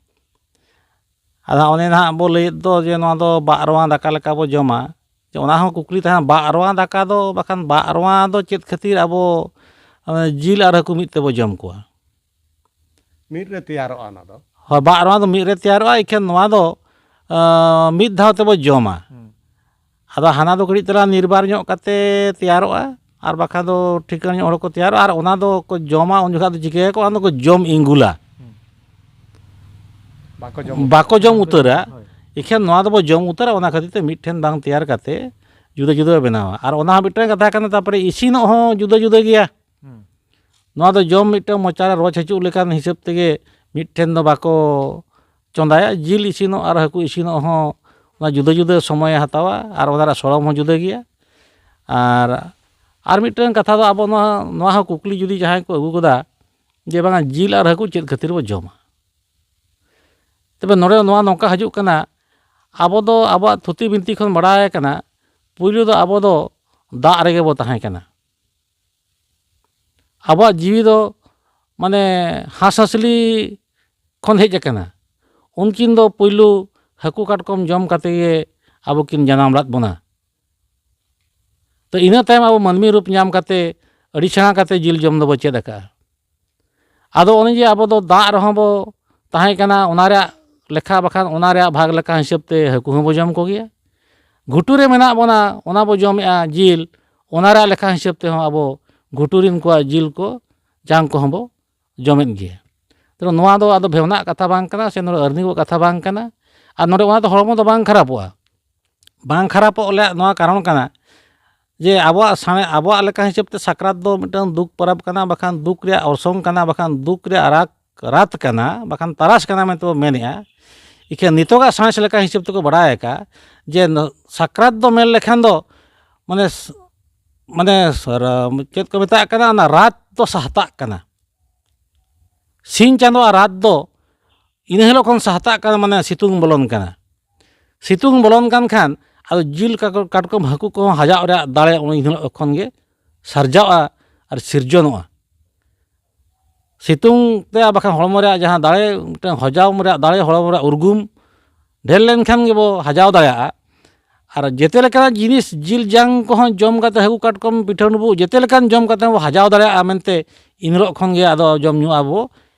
ᱟᱫᱚ ᱚᱱᱮ ᱱᱟᱦᱟᱜ ᱵᱚ ᱞᱟᱹᱭᱮᱫ ᱫᱚ ᱡᱮ ᱱᱚᱣᱟ ᱫᱚ ᱵᱟᱜ ᱨᱚᱣᱟ ᱫᱟᱠᱟ ᱞᱮᱠᱟ ᱵᱚ ᱡᱚᱢᱟ, ᱡᱮ ᱚᱱᱟ ᱦᱚᱸ ᱠᱩᱠᱞᱤ ᱛᱟᱦᱮᱱᱟ, ᱵᱟᱜ ᱨᱚᱣᱟ ᱫᱟᱠᱟ ᱫᱚ, ᱵᱟᱠᱷᱟᱱ ᱵᱟᱜ ᱨᱚᱣᱟ ᱫᱚ ᱪᱮᱫ ᱠᱷᱟᱹᱛᱤᱨ ᱟᱵᱚ, ᱮ, ᱡᱤᱞ ᱟᱨ ᱦᱟᱹᱠᱩ ᱢᱤᱫ ᱛᱮᱵᱚ ᱡᱚᱢ ᱠᱚᱣᱟ? ᱢᱤᱫ ᱨᱮ ᱛᱮᱭᱟᱨᱚᱜᱼᱟ ᱚᱱᱟ ᱫᱚ᱾ ᱦᱳᱭ, ᱵᱟᱜ ᱨᱚᱣᱟ ᱫᱚ ᱢᱤᱫ ᱨᱮ ᱛᱮᱭᱟᱨᱚᱜᱼᱟ, ᱮᱠᱷᱮᱱ ᱱᱚᱣᱟ ᱫᱚ, ᱮ, ᱢᱤᱫ ᱫᱷᱟᱣ ᱛᱮᱵᱚ ᱡᱚᱢᱟ᱾ ᱦᱩᱸ᱾ ᱟᱫᱚ ᱦᱟᱱᱟ ᱫᱚ ᱠᱟᱹᱴᱤᱡ ᱛᱟᱨᱟ ᱱᱤᱨᱵᱟᱨ ᱧᱚᱜ ᱠᱟᱛᱮ ᱛᱮᱭᱟᱨᱚᱜᱼᱟ, ᱟᱨ ᱵᱟᱠᱷᱟᱱ ᱫᱚ ᱴᱷᱤᱠᱟᱹᱱ ᱧᱚᱜ ᱦᱚᱲ ᱠᱚ ᱛᱮᱭᱟᱨᱚᱜᱼᱟ, ᱟᱨ ᱚᱱᱟ ᱫᱚ ᱠᱚ ᱡᱚᱢᱟ, ᱩᱱ ᱡᱚᱠᱷᱟᱜ ᱫᱚ ᱪᱤᱠᱟᱹᱭᱟᱠᱚ? ᱚᱱᱟ ᱫᱚᱠᱚ ᱡᱚᱢ ᱤᱝᱜᱩᱞᱟ᱾ ᱦᱩᱸ᱾ ᱵᱟᱠᱚ ᱡᱚᱢ ᱵᱟᱠᱚ ᱡᱚᱢ ᱩᱛᱟᱹᱨᱟ᱾ ᱩᱛᱟᱹᱨᱟ᱾ ᱦᱳᱭ᱾ ᱮᱠᱷᱮᱱ ᱱᱚᱣᱟ ᱫᱚᱵᱚ ᱡᱚᱢ ᱩᱛᱟᱹᱨᱟ, ᱚᱱᱟ ᱠᱷᱟᱹᱛᱤᱨ ᱛᱮ ᱢᱤᱫᱴᱷᱮᱱ ᱵᱟᱝ ᱛᱮᱭᱟᱨ ᱠᱟᱛᱮ ᱡᱩᱫᱟᱹ ᱡᱩᱫᱟᱹ ᱵᱮᱱᱟᱣᱟ᱾ ᱟᱨ ᱚᱱᱟ ᱦᱚᱸ ᱢᱤᱫᱴᱟᱝ ᱠᱟᱛᱷᱟ ᱠᱟᱱᱟ, ᱛᱟᱨᱯᱚᱨᱮ ᱤᱥᱤᱱᱚᱜ ᱦᱚᱸ ᱡᱩᱫᱟᱹ ᱡᱩᱫᱟᱹ ᱜᱮᱭᱟ᱾ ᱦᱩᱸ᱾ ᱱᱚᱣᱟ ᱫᱚ ᱡᱚᱢ ᱢᱤᱫᱴᱟᱝ ᱢᱚᱪᱟ ᱨᱮ ᱨᱚᱥ ᱦᱤᱡᱩᱜ ᱞᱮᱠᱟᱱ ᱦᱤᱥᱟᱹᱵ ᱛᱮᱜᱮ ᱢᱤᱫᱴᱷᱮᱱ ᱫᱚ ᱵᱟᱠᱚ ᱪᱚᱸᱫᱟᱭᱟ᱾ ᱡᱤᱞ ᱤᱥᱤᱱᱚᱜ ᱟᱨ ᱦᱟᱹᱠᱩ ᱤᱥᱤᱱᱚᱜ ᱦᱚᱸ ᱚᱱᱟ ᱡᱩᱫᱟᱹ ᱡᱩᱫᱟᱹ ᱥᱚᱢᱚᱭᱮ ᱦᱟᱛᱟᱣᱟ ᱟᱨ ᱚᱱᱟ ᱨᱮᱭᱟᱜ ᱥᱚᱲᱚᱢ ᱦᱚᱸ ᱡᱩᱫᱟᱹ ᱜᱮᱭᱟ᱾ ᱟᱨ, ᱟᱨ ᱢᱤᱫᱴᱟᱝ ᱠᱟᱛᱷᱟ ᱫᱚ ᱟᱵᱚ ᱱᱚᱣᱟ, ᱱᱚᱣᱟ ᱦᱚᱸ ᱠᱩᱠᱞᱤ ᱡᱩᱫᱤ ᱡᱟᱦᱟᱸᱭ ᱠᱚ ᱟᱹᱜᱩ ᱠᱚᱫᱟ ᱡᱮ ᱵᱟᱝᱟ ᱡᱤᱞ ᱟᱨ ᱦᱟᱹᱠᱩ ᱪᱮᱫ ᱠᱷᱟᱹᱛᱤᱨ ᱵᱚ ᱡᱚᱢᱟ? ᱛᱚᱵᱮ ᱱᱚᱰᱮ ᱱᱚᱣᱟ ᱱᱚᱝᱠᱟ ᱦᱤᱡᱩᱜ ᱠᱟᱱᱟ, ᱟᱵᱚ ᱫᱚ ᱟᱵᱚᱣᱟᱜ ᱛᱷᱩᱛᱤ ᱵᱤᱱᱛᱤ ᱠᱷᱚᱱ ᱵᱟᱲᱟᱭ ᱠᱟᱱᱟ, ᱯᱩᱭᱞᱩ ᱫᱚ ᱟᱵᱚ ᱫᱚ ᱫᱟᱜ ᱨᱮᱜᱮ ᱵᱚ ᱛᱟᱦᱮᱸ ᱠᱟᱱᱟ᱾ ᱟᱵᱚᱣᱟᱜ ᱡᱤᱣᱤ ᱫᱚ ᱢᱟᱱᱮ ᱦᱟᱸᱥᱼᱦᱟᱸᱥᱞᱤ ᱠᱷᱚᱱ ᱦᱮᱡ ᱟᱠᱟᱱᱟ᱾ ᱩᱱᱠᱤᱱ ᱫᱚ ᱯᱩᱭᱞᱩ ᱦᱟᱹᱠᱩ ᱠᱟᱴᱠᱚᱢ ᱡᱚᱢ ᱠᱟᱛᱮ ᱜᱮ ᱟᱵᱚ ᱠᱤᱱ ᱡᱟᱱᱟᱢ ᱞᱮᱫ ᱵᱚᱱᱟ᱾ ᱛᱚ ᱤᱱᱟᱹ ᱛᱟᱭᱚᱢ ᱟᱵᱚ ᱢᱟᱹᱱᱢᱤ ᱨᱩᱯ ᱧᱟᱢ ᱠᱟᱛᱮ ᱟᱹᱰᱤ ᱥᱮᱬᱟ ᱠᱟᱛᱮ ᱡᱤᱞ ᱡᱚᱢ ᱫᱚᱵᱚ ᱪᱮᱫ ᱟᱠᱟᱫᱼᱟ᱾ ᱟᱫᱚ ᱚᱱᱮ ᱡᱮ ᱟᱵᱚ ᱫᱚ ᱫᱟᱜ ᱨᱮᱦᱚᱸ ᱵᱚ ᱛᱟᱦᱮᱸ ᱠᱟᱱᱟ, ᱚᱱᱟ ᱨᱮᱭᱟᱜ ᱞᱮᱠᱷᱟ ᱵᱟᱠᱷᱟᱱ ᱚᱱᱟ ᱨᱮᱭᱟᱜ ᱵᱷᱟᱜᱽ ᱞᱮᱠᱟ ᱦᱤᱥᱟᱹᱵ ᱛᱮ ᱦᱟᱹᱠᱩ ᱦᱚᱸᱵᱚ ᱡᱚᱢ ᱠᱚᱜᱮᱭᱟ᱾ ᱜᱷᱩᱴᱩ ᱨᱮ ᱢᱮᱱᱟᱜ ᱵᱚᱱᱟ, ᱚᱱᱟ ᱵᱚ ᱡᱚᱢᱮᱜᱼᱟ ᱡᱤᱞ, ᱚᱱᱟ ᱨᱮᱭᱟᱜ ᱞᱮᱠᱷᱟ ᱦᱤᱥᱟᱹᱵ ᱛᱮᱦᱚᱸ ᱟᱵᱚ ᱜᱷᱩᱴᱩ ᱨᱮᱱ ᱠᱚᱣᱟᱜ ᱡᱤᱞ ᱠᱚ, ᱡᱟᱝ ᱠᱚᱦᱚᱸ ᱵᱚ ᱡᱚᱢᱮᱫ ᱜᱮᱭᱟ᱾ ᱛᱚ ᱱᱚᱣᱟ ᱫᱚ ᱟᱫᱚ ᱵᱷᱮᱵᱽᱱᱟᱜ ᱠᱟᱛᱷᱟ ᱵᱟᱝ ᱠᱟᱱᱟ, ᱥᱮ ᱱᱚᱰᱮ ᱟᱹᱨᱱᱤ ᱠᱚᱣᱟᱜ ᱠᱟᱛᱷᱟ ᱵᱟᱝ ᱠᱟᱱᱟ᱾ ᱟᱨ ᱱᱚᱰᱮ ᱚᱱᱟ ᱫᱚ ᱦᱚᱲᱢᱚ ᱫᱚ ᱵᱟᱝ ᱠᱷᱟᱨᱟᱯᱚᱜᱼᱟ᱾ ᱵᱟᱝ ᱠᱷᱟᱨᱟᱯᱚᱜ ᱨᱮᱭᱟᱜ ᱱᱚᱣᱟ ᱠᱟᱨᱚᱱ ᱠᱟᱱᱟ, ᱡᱮ ᱟᱵᱚᱣᱟᱜ ᱥᱟᱬᱮ ᱟᱵᱚᱣᱟᱜ ᱞᱮᱠᱟ ᱦᱤᱥᱟᱹᱵ ᱛᱮ ᱥᱟᱠᱨᱟᱛ ᱫᱚ ᱢᱤᱫᱴᱟᱝ ᱫᱩᱠ ᱯᱚᱨᱚᱵᱽ ᱠᱟᱱᱟ, ᱵᱟᱠᱷᱟᱱ ᱫᱩᱠ ᱨᱮᱭᱟᱜ ᱚᱨᱥᱚᱝ ᱠᱟᱱᱟ, ᱵᱟᱠᱷᱟᱱ ᱫᱩᱠ ᱨᱮᱭᱟᱜ ᱨᱟᱛ, ᱨᱟᱛ ᱠᱟᱱᱟ, ᱵᱟᱠᱷᱟᱱ ᱛᱟᱨᱟᱥ ᱠᱟᱱᱟ ᱢᱮᱱᱛᱮ ᱵᱚ ᱢᱮᱱᱮᱜᱼᱟ᱾ ᱤᱠᱷᱟᱹᱱ ᱱᱤᱛᱚᱜᱟᱜ ᱥᱟᱬᱮᱥ ᱞᱮᱠᱟ ᱦᱤᱥᱟᱹᱵ ᱛᱮᱠᱚ ᱵᱟᱲᱟᱭ ᱟᱠᱟᱫᱼᱟ ᱡᱮ ᱱᱚ-, ᱥᱟᱠᱨᱟᱛ ᱫᱚ ᱢᱮᱱ ᱞᱮᱠᱷᱟᱱ ᱫᱚ ᱢᱟᱱᱮ ᱥ-, ᱢᱟᱱᱮ ᱥ-, ᱨ-, ᱪᱮᱫ ᱠᱚ ᱢᱮᱛᱟᱜ ᱠᱟᱱᱟ, ᱚᱱᱟ ᱨᱟᱛ ᱫᱚ ᱥᱟᱦᱛᱟᱜ ᱠᱟᱱᱟ, ᱥᱤᱧ ᱪᱟᱸᱫᱳᱣᱟᱜ ᱨᱟᱛ ᱫᱚ ᱤᱱᱟᱹ ᱦᱤᱞᱳᱜ ᱠᱷᱚᱱ ᱥᱟᱦᱛᱟᱜ ᱠᱟᱱᱟ, ᱢᱟᱱᱮ ᱥᱤᱛᱩᱝ ᱵᱚᱞᱚᱱ ᱠᱟᱱᱟ᱾ ᱥᱤᱛᱩᱝ ᱵᱚᱞᱚᱱ ᱠᱟᱱ ᱠᱷᱟᱱ ᱟᱫᱚ ᱡᱤᱞ ᱠᱟᱠᱚ-, ᱠᱟᱴᱠᱚᱢ ᱦᱟᱹᱠᱩ ᱠᱚᱦᱚᱸ ᱦᱟᱡᱟᱣ ᱨᱮᱭᱟᱜ ᱫᱟᱲᱮ ᱩᱱ ᱦᱤᱞᱳᱜ ᱠᱷᱚᱱ ᱜᱮ ᱥᱟᱨᱡᱟᱣᱜᱼᱟ ᱟᱨ ᱥᱤᱨᱡᱚᱱᱚᱜᱼᱟ᱾ ᱥᱤᱛᱩᱝ ᱛᱮ ᱟᱨ ᱵᱟᱠᱷᱟᱱ ᱦᱚᱲᱢᱚ ᱨᱮᱭᱟᱜ ᱡᱟᱦᱟᱸ ᱫᱟᱲᱮ, ᱢᱤᱫᱴᱟᱝ ᱦᱚᱡᱟᱣ ᱨᱮᱭᱟᱜ ᱫᱟᱲᱮ, ᱦᱚᱲᱢᱚ ᱨᱮᱭᱟᱜ ᱩᱨᱜᱩᱢ ᱰᱷᱮᱨ ᱞᱮᱱᱠᱷᱟᱱ ᱜᱮᱵᱚ ᱦᱟᱡᱟᱣ ᱫᱟᱲᱮᱭᱟᱜᱼᱟ᱾ ᱟᱨ ᱡᱮᱛᱮ ᱞᱮᱠᱟᱱᱟᱜ ᱡᱤᱱᱤᱥ, ᱡᱤᱞ ᱡᱟᱝ ᱠᱚᱦᱚᱸ ᱡᱚᱢ ᱠᱟᱛᱮ, ᱦᱟᱹᱠᱩ ᱠᱟᱴᱠᱚᱢ ᱯᱤᱴᱷᱟᱹ ᱰᱩᱸᱵᱩᱜ ᱡᱮᱛᱮ ᱞᱮᱠᱟᱱ ᱡᱚᱢ ᱠᱟᱛᱮ ᱦᱚᱸ ᱵᱚ ᱦᱟᱡᱟᱣ ᱫᱟᱲᱮᱭᱟᱜᱼᱟ ᱢᱮᱱᱛᱮ ᱤᱱ ᱦᱤᱞᱳᱜ ᱠᱷᱚᱱ ᱜᱮ ᱟᱫᱚ ᱡᱚᱢ ᱧᱩ ᱟᱵᱚ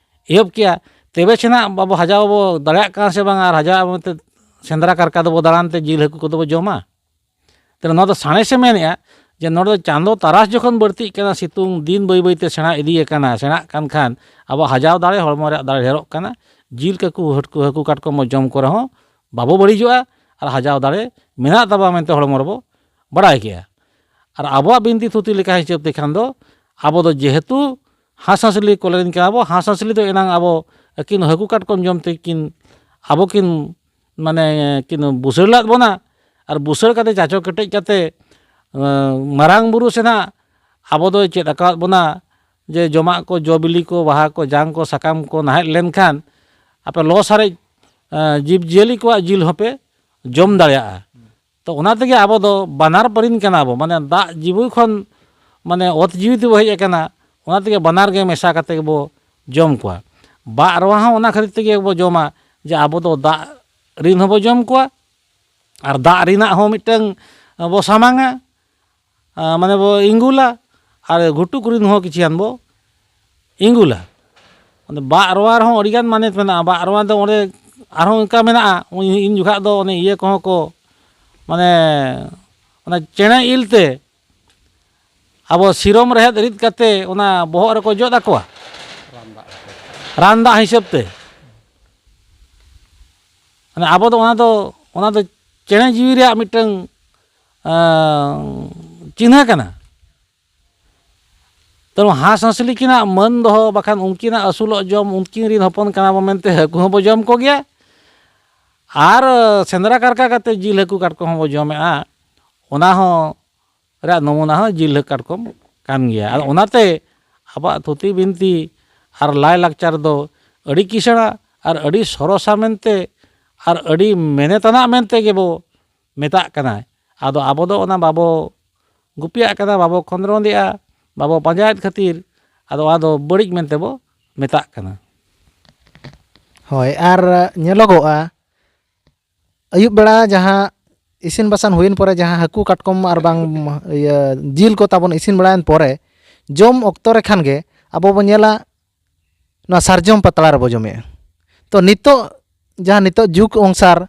ᱮᱦᱚᱵ ᱠᱮᱜᱼᱟ᱾ ᱛᱚᱵᱮ ᱥᱮ ᱱᱟᱜ ᱵᱟᱵᱚ ᱦᱟᱡᱟᱣ ᱵᱚ ᱫᱟᱲᱮᱭᱟᱜ ᱠᱟᱱᱟ ᱥᱮ ᱵᱟᱝ, ᱟᱨ ᱦᱟᱡᱟᱣ ᱢᱮᱱᱛᱮ ᱥᱮᱸᱫᱽᱨᱟ ᱠᱟᱨᱠᱟ ᱫᱚᱵᱚ ᱫᱟᱬᱟᱱ ᱛᱮ ᱡᱤᱞ ᱦᱟᱹᱠᱩ ᱠᱚᱫᱚ ᱵᱚ ᱡᱚᱢᱟ᱾ ᱛᱟᱦᱞᱮ ᱱᱚᱣᱟ ᱫᱚ ᱥᱟᱬᱮᱥᱮ ᱢᱮᱱᱮᱜᱼᱟ ᱡᱮ ᱱᱚᱰᱮ ᱫᱚ ᱪᱟᱸᱫᱚ ᱛᱟᱨᱟᱥ ᱡᱚᱠᱷᱚᱱ ᱵᱟᱹᱲᱛᱤᱜ ᱠᱟᱱᱟ, ᱥᱤᱛᱩᱝ ᱫᱤᱱ ᱵᱟᱹᱭ ᱵᱟᱹᱭᱛᱮ ᱥᱮᱬᱟ ᱤᱫᱤᱭ ᱟᱠᱟᱱᱟ, ᱥᱮᱬᱟᱜ ᱠᱟᱱ ᱠᱷᱟᱱ ᱟᱵᱚ ᱦᱟᱡᱟᱣ ᱫᱟᱲᱮ, ᱦᱚᱲᱢᱚ ᱨᱮᱭᱟᱜ ᱫᱟᱲᱮ ᱰᱷᱮᱨᱚᱜ ᱠᱟᱱᱟ᱾ ᱡᱤᱞ ᱠᱟᱠᱩ ᱦᱟᱹᱴᱠᱩ ᱦᱟᱹᱠᱩ ᱠᱟᱴᱠᱚᱢ ᱵᱚ ᱡᱚᱢ ᱠᱚ ᱨᱮᱦᱚᱸ ᱵᱟᱵᱚ ᱵᱟᱹᱲᱤᱡᱚᱜᱼᱟ ᱟᱨ ᱦᱟᱡᱟᱣ ᱫᱟᱲᱮ ᱢᱮᱱᱟᱜ ᱛᱟᱵᱚᱱᱟ ᱢᱮᱱᱛᱮ ᱦᱚᱲᱢᱚ ᱨᱮᱵᱚ ᱵᱟᱲᱟᱭ ᱠᱮᱜᱼᱟ᱾ ᱟᱨ ᱟᱵᱚᱣᱟᱜ ᱵᱤᱱᱛᱤ ᱛᱷᱩᱛᱤ ᱞᱮᱠᱟ ᱦᱤᱥᱟᱹᱵ ᱛᱮᱠᱷᱟᱱ ᱫᱚ ᱟᱵᱚ ᱫᱚ ᱡᱮᱦᱮᱛᱩ ᱦᱟᱸᱥᱼᱦᱟᱸᱥᱞᱤ ᱠᱚᱞᱮᱨᱤᱱ ᱠᱟᱱᱟ ᱵᱚ, ᱦᱟᱸᱥᱼᱦᱟᱸᱥᱞᱤ ᱫᱚ ᱮᱱᱟᱝ ᱟᱵᱚ ᱟᱹᱠᱤᱱ ᱦᱟᱹᱠᱩ ᱠᱟᱴᱠᱚᱢ ᱡᱚᱢ ᱛᱮᱠᱤᱱ ᱟᱵᱚ ᱠᱤᱱ ᱢᱟᱱᱮ ᱠᱤᱱ ᱵᱩᱥᱟᱹᱲ ᱞᱟᱫ ᱵᱚᱱᱟ᱾ ᱟᱨ ᱵᱩᱥᱟᱹᱲ ᱠᱟᱛᱮ ᱪᱟᱪᱚ ᱠᱮᱴᱮᱡ ᱠᱟᱛᱮ, ᱟᱸ, ᱢᱟᱨᱟᱝ ᱵᱩᱨᱩ ᱥᱮ ᱱᱟᱜ ᱟᱵᱚ ᱫᱚᱭ ᱪᱮᱫ ᱟᱠᱟᱣᱟᱫ ᱵᱚᱱᱟ ᱡᱮ ᱡᱚᱢᱟᱜ ᱠᱚ, ᱡᱚ ᱵᱤᱞᱤ ᱠᱚ, ᱵᱟᱦᱟ ᱠᱚ, ᱡᱟᱝ ᱠᱚ, ᱥᱟᱠᱟᱢ ᱠᱚ, ᱱᱟᱦᱮᱫ ᱞᱮᱱᱠᱷᱟᱱ ᱟᱯᱮ ᱞᱚ ᱥᱟᱨᱮᱡ, ᱟᱸ, ᱡᱤᱵᱽ ᱡᱤᱭᱟᱹᱞᱤ ᱠᱚᱣᱟᱜ ᱡᱤᱞ ᱦᱚᱸᱯᱮ ᱡᱚᱢ ᱫᱟᱲᱮᱭᱟᱜᱼᱟ᱾ ᱛᱚ ᱚᱱᱟ ᱛᱮᱜᱮ ᱟᱵᱚ ᱫᱚ ᱵᱟᱱᱟᱨ ᱯᱟᱹᱨᱤᱱ ᱠᱟᱱᱟ ᱵᱚ, ᱢᱟᱱᱮ ᱫᱟᱜ ᱡᱤᱵᱩ ᱠᱷᱚᱱ ᱢᱟᱱᱮ ᱚᱛ ᱡᱤᱣᱤ ᱛᱮᱵᱚ ᱦᱮᱡ ᱟᱠᱟᱱᱟ, ᱚᱱᱟ ᱛᱮᱜᱮ ᱵᱟᱱᱟᱨ ᱜᱮ ᱢᱮᱥᱟ ᱠᱟᱛᱮ ᱜᱮᱵᱚ ᱡᱚᱢ ᱠᱚᱣᱟ᱾ ᱵᱟᱜ ᱨᱚᱣᱟ ᱦᱚᱸ ᱚᱱᱟ ᱠᱷᱟᱹᱛᱤᱨ ᱛᱮᱜᱮ ᱵᱚ ᱡᱚᱢᱟ ᱡᱮ ᱟᱵᱚ ᱫᱚ ᱫᱟᱜ ᱨᱤᱱ ᱦᱚᱸᱵᱚ ᱡᱚᱢ ᱠᱚᱣᱟ ᱟᱨ ᱫᱟᱜ ᱨᱮᱱᱟᱜ ᱦᱚᱸ ᱢᱤᱫᱴᱟᱝ ᱵᱚ ᱥᱟᱢᱟᱝᱟ, ᱟ, ᱢᱟᱱᱮ ᱵᱚ ᱤᱸᱜᱩᱞᱟ ᱟᱨ ᱜᱷᱩᱴᱩ ᱠᱚᱨᱮᱱ ᱦᱚᱸ ᱠᱤᱪᱷᱤ ᱜᱟᱱ ᱵᱚ ᱤᱸᱜᱩᱞᱟ᱾ ᱚᱸᱰᱮ ᱵᱟᱜ ᱨᱚᱣᱟ ᱨᱮᱦᱚᱸ ᱟᱹᱰᱤᱜᱟᱱ ᱢᱟᱱᱮᱛ ᱢᱮᱱᱟᱜᱼᱟ᱾ ᱵᱟᱜ ᱨᱚᱣᱟ ᱫᱚ ᱚᱸᱰᱮ ᱟᱨᱦᱚᱸ ᱚᱱᱠᱟ ᱢᱮᱱᱟᱜᱼᱟ, ᱩᱱ, ᱩᱱ ᱡᱚᱠᱷᱟᱜ ᱫᱚ ᱚᱱᱮ ᱤᱭᱟᱹ ᱠᱚᱦᱚᱸ ᱠᱚ, ᱢᱟᱱᱮ ᱚᱱᱟ ᱪᱮᱬᱮ ᱤᱞ ᱛᱮ ᱟᱵᱚ ᱥᱤᱨᱚᱢ ᱨᱮᱦᱮᱫ ᱨᱤᱫ ᱠᱟᱛᱮ ᱚᱱᱟ ᱵᱚᱦᱚᱜ ᱨᱮᱠᱚ ᱡᱚᱫ ᱟᱠᱚᱣᱟ᱾ ᱨᱟᱱ ᱫᱟᱜ ᱦᱤᱥᱟᱹᱵ ᱛᱮ᱾ ᱢᱟᱱᱮ ᱟᱵᱚ ᱫᱚ ᱚᱱᱟ ᱫᱚ, ᱚᱱᱟ ᱫᱚ ᱪᱮᱬᱮ ᱡᱤᱣᱤ ᱨᱮᱭᱟᱜ ᱢᱤᱫᱴᱟᱝ, ᱟᱸ, ᱪᱤᱱᱦᱟᱹ ᱠᱟᱱᱟ᱾ ᱛᱚ ᱦᱟᱸᱥ ᱦᱟᱸᱥᱞᱤ ᱠᱤᱱᱟᱜ ᱢᱟᱹᱱ ᱫᱚᱦᱚ, ᱵᱟᱠᱷᱟᱱ ᱩᱱᱠᱤᱱᱟᱜ ᱟᱹᱥᱩᱞᱚᱜ ᱡᱚᱢ, ᱩᱱᱠᱤᱱ ᱨᱤᱱ ᱦᱚᱯᱚᱱ ᱠᱟᱱᱟ ᱵᱚ ᱢᱮᱱᱛᱮ ᱦᱟᱹᱠᱩ ᱦᱚᱸᱵᱚ ᱡᱚᱢ ᱠᱚᱜᱮᱭᱟ᱾ ᱟᱨ ᱥᱮᱸᱫᱽᱨᱟ ᱠᱟᱨᱠᱟ ᱠᱟᱛᱮ ᱡᱤᱞ ᱦᱟᱹᱠᱩ ᱠᱟᱴᱠᱚᱢ ᱦᱚᱸᱵᱚ ᱡᱚᱢᱮᱜᱼᱟ᱾ ᱚᱱᱟ ᱦᱚᱸ ᱨᱮᱭᱟᱜ ᱱᱚᱢᱩᱱᱟ ᱦᱚᱸ ᱡᱤᱞ ᱦᱟᱹᱠᱩ ᱠᱟᱴᱠᱚᱢ ᱠᱟᱱ ᱜᱮᱭᱟ᱾ ᱟᱫᱚ ᱚᱱᱟᱛᱮ ᱟᱵᱚᱣᱟᱜ ᱛᱷᱩᱛᱤ ᱵᱤᱱᱛᱤ ᱟᱨ ᱞᱟᱭᱼᱞᱟᱠᱪᱟᱨ ᱫᱚ ᱟᱹᱰᱤ ᱠᱤᱥᱟᱹᱬᱟ ᱟᱨ ᱟᱹᱰᱤ ᱥᱚᱨᱚᱥᱟ ᱢᱮᱱᱛᱮ ᱟᱨ ᱟᱹᱰᱤ ᱢᱮᱱᱮᱛᱟᱱᱟᱜ ᱢᱮᱱᱛᱮ ᱜᱮᱵᱚ ᱢᱮᱛᱟᱜ ᱠᱟᱱᱟ᱾ ᱟᱫᱚ ᱟᱵᱚ ᱫᱚ ᱚᱱᱟ ᱵᱟᱵᱚ ᱜᱩᱯᱤᱭᱟᱜ ᱠᱟᱱᱟ, ᱵᱟᱵᱚ ᱠᱷᱚᱸᱫᱽᱨᱚᱸᱫᱮᱜᱼᱟ, ᱵᱟᱵᱚ ᱯᱟᱸᱡᱟᱭᱮᱫ ᱠᱷᱟᱹᱛᱤᱨ ᱟᱫᱚ ᱚᱱᱟ ᱫᱚ ᱵᱟᱹᱲᱤᱡ ᱢᱮᱱᱛᱮ ᱵᱚ ᱢᱮᱛᱟᱜ ᱠᱟᱱᱟ᱾ ᱦᱳᱭ, ᱟᱨ ᱧᱮᱞᱚᱜᱚᱜᱼᱟ ᱟᱹᱭᱩᱵ ᱵᱮᱲᱟ ᱡᱟᱦᱟᱸ ᱤᱥᱤᱱ ᱵᱟᱥᱟᱝ ᱦᱩᱭᱮᱱ ᱯᱚᱨᱮ ᱡᱟᱦᱟᱸ ᱦᱟᱹᱠᱩ ᱠᱟᱴᱠᱚᱢ ᱟᱨ ᱵᱟᱝ ᱤᱭᱟᱹ ᱡᱤᱞ ᱠᱚ ᱛᱟᱵᱚᱱ ᱤᱥᱤᱱ ᱵᱟᱲᱟᱭᱮᱱ ᱯᱚᱨᱮ ᱡᱚᱢ ᱚᱠᱛᱚ ᱨᱮ ᱠᱷᱟᱱ ᱜᱮ ᱟᱵᱚ ᱵᱚ ᱧᱮᱞᱟ ᱱᱚᱣᱟ ᱥᱟᱨᱡᱚᱢ ᱯᱟᱛᱲᱟ ᱨᱮᱵᱚ ᱡᱚᱢᱮᱜᱼᱟ᱾ ᱛᱚ ᱱᱤᱛᱚᱜ ᱡᱟᱦᱟᱸ ᱱᱤᱛᱚᱜ ᱡᱩᱜᱽ ᱚᱱᱩᱥᱟᱨ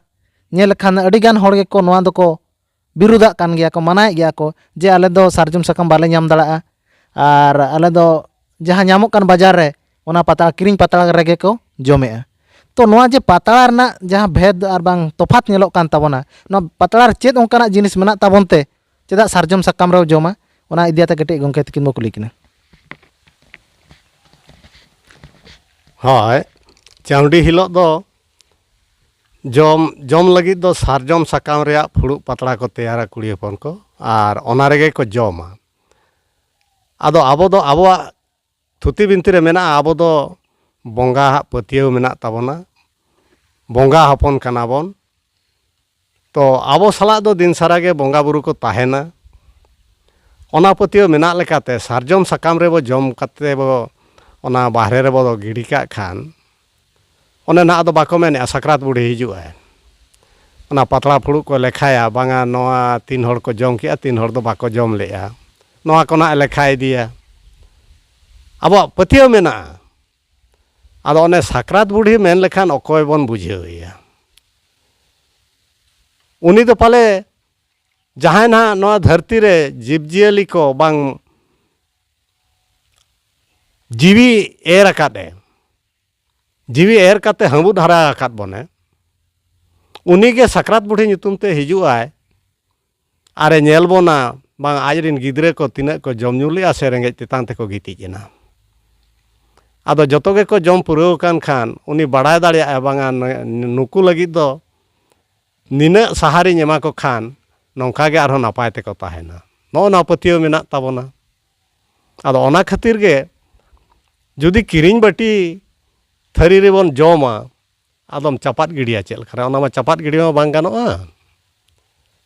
ᱧᱮᱞ ᱞᱮᱠᱷᱟᱱ ᱟᱹᱰᱤᱜᱟᱱ ᱦᱚᱲ ᱜᱮᱠᱚ ᱱᱚᱣᱟ ᱫᱚᱠᱚ ᱵᱤᱨᱩᱫᱷᱟᱜ ᱠᱟᱱ ᱜᱮᱭᱟ ᱠᱚ, ᱢᱟᱱᱟᱭᱮᱫ ᱜᱮᱭᱟ ᱠᱚ ᱡᱮ ᱟᱞᱮ ᱫᱚ ᱥᱟᱨᱡᱚᱢ ᱥᱟᱠᱟᱢ ᱵᱟᱞᱮ ᱧᱟᱢ ᱫᱟᱲᱮᱭᱟᱜᱼᱟ ᱟᱨ ᱟᱞᱮ ᱫᱚ ᱡᱟᱦᱟᱸ ᱧᱟᱢᱚᱜ ᱠᱟᱱ ᱵᱟᱡᱟᱨ ᱨᱮ ᱚᱱᱟ ᱯᱟᱛᱲᱟ, ᱠᱤᱨᱤᱧ ᱯᱟᱛᱲᱟ ᱨᱮᱜᱮ ᱠᱚ ᱡᱚᱢᱮᱜᱼᱟ᱾ ᱛᱚ ᱱᱚᱣᱟ ᱡᱮ ᱯᱟᱛᱲᱟ ᱨᱮᱱᱟᱜ ᱡᱟᱦᱟᱸ ᱵᱷᱮᱫ ᱟᱨ ᱵᱟᱝ ᱛᱚᱯᱷᱟᱛ ᱧᱮᱞᱚᱜ ᱠᱟᱱ ᱛᱟᱵᱚᱱᱟ, ᱱᱚᱣᱟ ᱯᱟᱛᱲᱟ ᱨᱮ ᱪᱮᱫ ᱚᱱᱠᱟᱱᱟᱜ ᱡᱤᱱᱤᱥ ᱢᱮᱱᱟᱜ ᱛᱟᱵᱚᱱ ᱛᱮ ᱪᱮᱫᱟᱜ ᱥᱟᱨᱡᱚᱢ ᱥᱟᱠᱟᱢ ᱨᱮ ᱡᱚᱢᱟ, ᱚᱱᱟ ᱤᱫᱤ ᱠᱟᱛᱮ ᱠᱟᱹᱴᱤᱡ ᱜᱚᱢᱠᱮ ᱛᱟᱹᱠᱤᱱ ᱵᱚ ᱠᱩᱞᱤ ᱠᱤᱱᱟ᱾ ᱦᱳᱭ, ᱪᱟᱹᱣᱰᱤ ᱦᱤᱞᱳᱜ ᱫᱚ ᱡᱚᱢ ᱡᱚᱢ ᱞᱟᱹᱜᱤᱫ ᱫᱚ ᱥᱟᱨᱡᱚᱢ ᱥᱟᱠᱟᱢ ᱨᱮᱭᱟᱜ ᱯᱷᱩᱲᱩᱜ ᱯᱟᱛᱲᱟ ᱠᱚ ᱛᱮᱭᱟᱨᱟ ᱠᱩᱲᱤ ᱦᱚᱯᱚᱱ ᱠᱚ, ᱟᱨ ᱚᱱᱟ ᱨᱮᱜᱮ ᱠᱚ ᱡᱚᱢᱟ᱾ ᱟᱫᱚ ᱟᱵᱚ ᱫᱚ ᱟᱵᱚᱣᱟᱜ ᱛᱷᱩᱛᱤ ᱵᱤᱱᱛᱤ ᱨᱮ ᱢᱮᱱᱟᱜᱼᱟ, ᱟᱵᱚ ᱫᱚ ᱵᱚᱸᱜᱟ ᱦᱟᱜ ᱯᱟᱹᱛᱭᱟᱹᱣ ᱢᱮᱱᱟᱜ ᱛᱟᱵᱚᱱᱟ, ᱵᱚᱸᱜᱟ ᱦᱚᱯᱚᱱ ᱠᱟᱱᱟ ᱵᱚᱱ᱾ ᱛᱚ ᱟᱵᱚ ᱥᱟᱞᱟᱜ ᱫᱚ ᱫᱤᱱ ᱥᱟᱨᱟ ᱜᱮ ᱵᱚᱸᱜᱟ ᱵᱩᱨᱩ ᱠᱚ ᱛᱟᱦᱮᱱᱟ᱾ ᱚᱱᱟ ᱯᱟᱹᱛᱭᱟᱹᱣ ᱢᱮᱱᱟᱜ ᱞᱮᱠᱟᱛᱮ ᱥᱟᱨᱡᱚᱢ ᱥᱟᱠᱟᱢ ᱨᱮᱵᱚ ᱡᱚᱢ ᱠᱟᱛᱮ ᱵᱚ ᱚᱱᱟ ᱵᱟᱦᱨᱮ ᱨᱮᱵᱚ ᱜᱤᱰᱤ ᱠᱟᱜ ᱠᱷᱟᱱ, ᱚᱱᱮ ᱱᱟᱦᱟᱜ ᱫᱚ ᱵᱟᱠᱚ ᱢᱮᱱᱮᱜᱼᱟ ᱥᱟᱠᱨᱟᱛ ᱵᱩᱰᱷᱤ ᱦᱤᱡᱩᱜᱼᱟᱭ, ᱚᱱᱟ ᱯᱟᱛᱲᱟ ᱯᱷᱩᱲᱩᱜ ᱠᱚ ᱞᱮᱠᱷᱟᱭᱟ, ᱵᱟᱝᱟ ᱱᱚᱣᱟ ᱛᱤᱱ ᱦᱚᱲ ᱠᱚ ᱡᱚᱢ ᱠᱮᱜᱼᱟ, ᱛᱤᱱ ᱦᱚᱲ ᱫᱚ ᱵᱟᱠᱚ ᱡᱚᱢ ᱞᱮᱜᱼᱟ, ᱱᱚᱣᱟ ᱠᱚ ᱱᱟᱦᱟᱜ ᱮ ᱞᱮᱠᱷᱟ ᱤᱫᱤᱭᱟ᱾ ᱟᱵᱚᱣᱟᱜ ᱯᱟᱹᱛᱭᱟᱹᱣ ᱢᱮᱱᱟᱜᱼᱟ᱾ ᱟᱫᱚ ᱚᱱᱮ ᱥᱟᱠᱨᱟᱛ ᱵᱩᱰᱷᱤ ᱢᱮᱱ ᱞᱮᱠᱷᱟᱱ ᱚᱠᱚᱭ ᱵᱚᱱ ᱵᱩᱡᱷᱟᱹᱣᱮᱭᱟ? ᱩᱱᱤ ᱫᱚ ᱯᱟᱞᱮ ᱡᱟᱦᱟᱸᱭ ᱱᱟᱦᱟᱜ ᱱᱚᱣᱟ ᱫᱷᱟᱹᱨᱛᱤ ᱨᱮ ᱡᱤᱵᱽᱼᱡᱤᱭᱟᱹᱞᱤ ᱠᱚ ᱵᱟᱝ ᱡᱤᱣᱤ ᱮᱨ ᱟᱠᱟᱫ ᱮ, ᱡᱤᱣᱤ ᱮᱨ ᱠᱟᱛᱮ ᱦᱟᱹᱵᱩᱫ ᱦᱟᱨᱟ ᱟᱠᱟᱫ ᱵᱚᱱᱮ, ᱩᱱᱤᱜᱮ ᱥᱟᱠᱨᱟᱛ ᱵᱩᱰᱷᱤ ᱧᱩᱛᱩᱢ ᱛᱮ ᱦᱤᱡᱩᱜ ᱟᱭ ᱟᱨᱮ ᱧᱮᱞ ᱵᱚᱱᱟ᱾ ᱵᱟᱝ ᱟᱡ ᱨᱮᱱ ᱜᱤᱫᱽᱨᱟᱹ ᱠᱚ ᱛᱤᱱᱟᱹᱜ ᱠᱚ ᱡᱚᱢ ᱧᱩ ᱞᱮᱜᱼᱟ ᱥᱮ ᱨᱮᱸᱜᱮᱡ ᱛᱮᱛᱟᱝ ᱛᱮᱠᱚ ᱜᱤᱛᱤᱡ ᱮᱱᱟ᱾ ᱟᱫᱚ ᱡᱚᱛᱚ ᱜᱮᱠᱚ ᱡᱚᱢ ᱯᱩᱨᱟᱹᱣ ᱟᱠᱟᱱ ᱠᱷᱟᱱ ᱩᱱᱤ ᱵᱟᱲᱟᱭ ᱫᱟᱲᱮᱭᱟᱜᱼᱟᱭ ᱵᱟᱝᱟ ᱱᱩ-, ᱱᱩᱠᱩ ᱞᱟᱹᱜᱤᱫ ᱫᱚ ᱱᱤᱱᱟᱹᱜ ᱥᱟᱦᱟᱨᱤᱧ ᱮᱢᱟ ᱠᱚ ᱠᱷᱟᱱ ᱱᱚᱝᱠᱟ ᱜᱮ ᱟᱨᱦᱚᱸ ᱱᱟᱯᱟᱭ ᱛᱮᱠᱚ ᱛᱟᱦᱮᱱᱟ᱾ ᱱᱚᱜᱼᱚ ᱱᱚᱣᱟ ᱯᱟᱹᱛᱭᱟᱹᱣ ᱢᱮᱱᱟᱜ ᱛᱟᱵᱚᱱᱟ᱾ ᱟᱫᱚ ᱚᱱᱟ ᱠᱷᱟᱹᱛᱤᱨ ᱜᱮ ᱡᱩᱫᱤ ᱠᱤᱨᱤᱧ ᱵᱟᱹᱴᱤ ᱛᱷᱟᱹᱨᱤ ᱨᱮᱵᱚᱱ ᱡᱚᱢᱟ, ᱟᱫᱚᱢ ᱪᱟᱯᱟᱫ ᱜᱤᱰᱤᱭᱟ ᱪᱮᱫ ᱞᱮᱠᱟᱨᱮ? ᱚᱱᱟ ᱢᱟ ᱪᱟᱯᱟᱫ ᱜᱤᱰᱤ ᱢᱟ ᱵᱟᱝ ᱜᱟᱱᱚᱜᱼᱟ᱾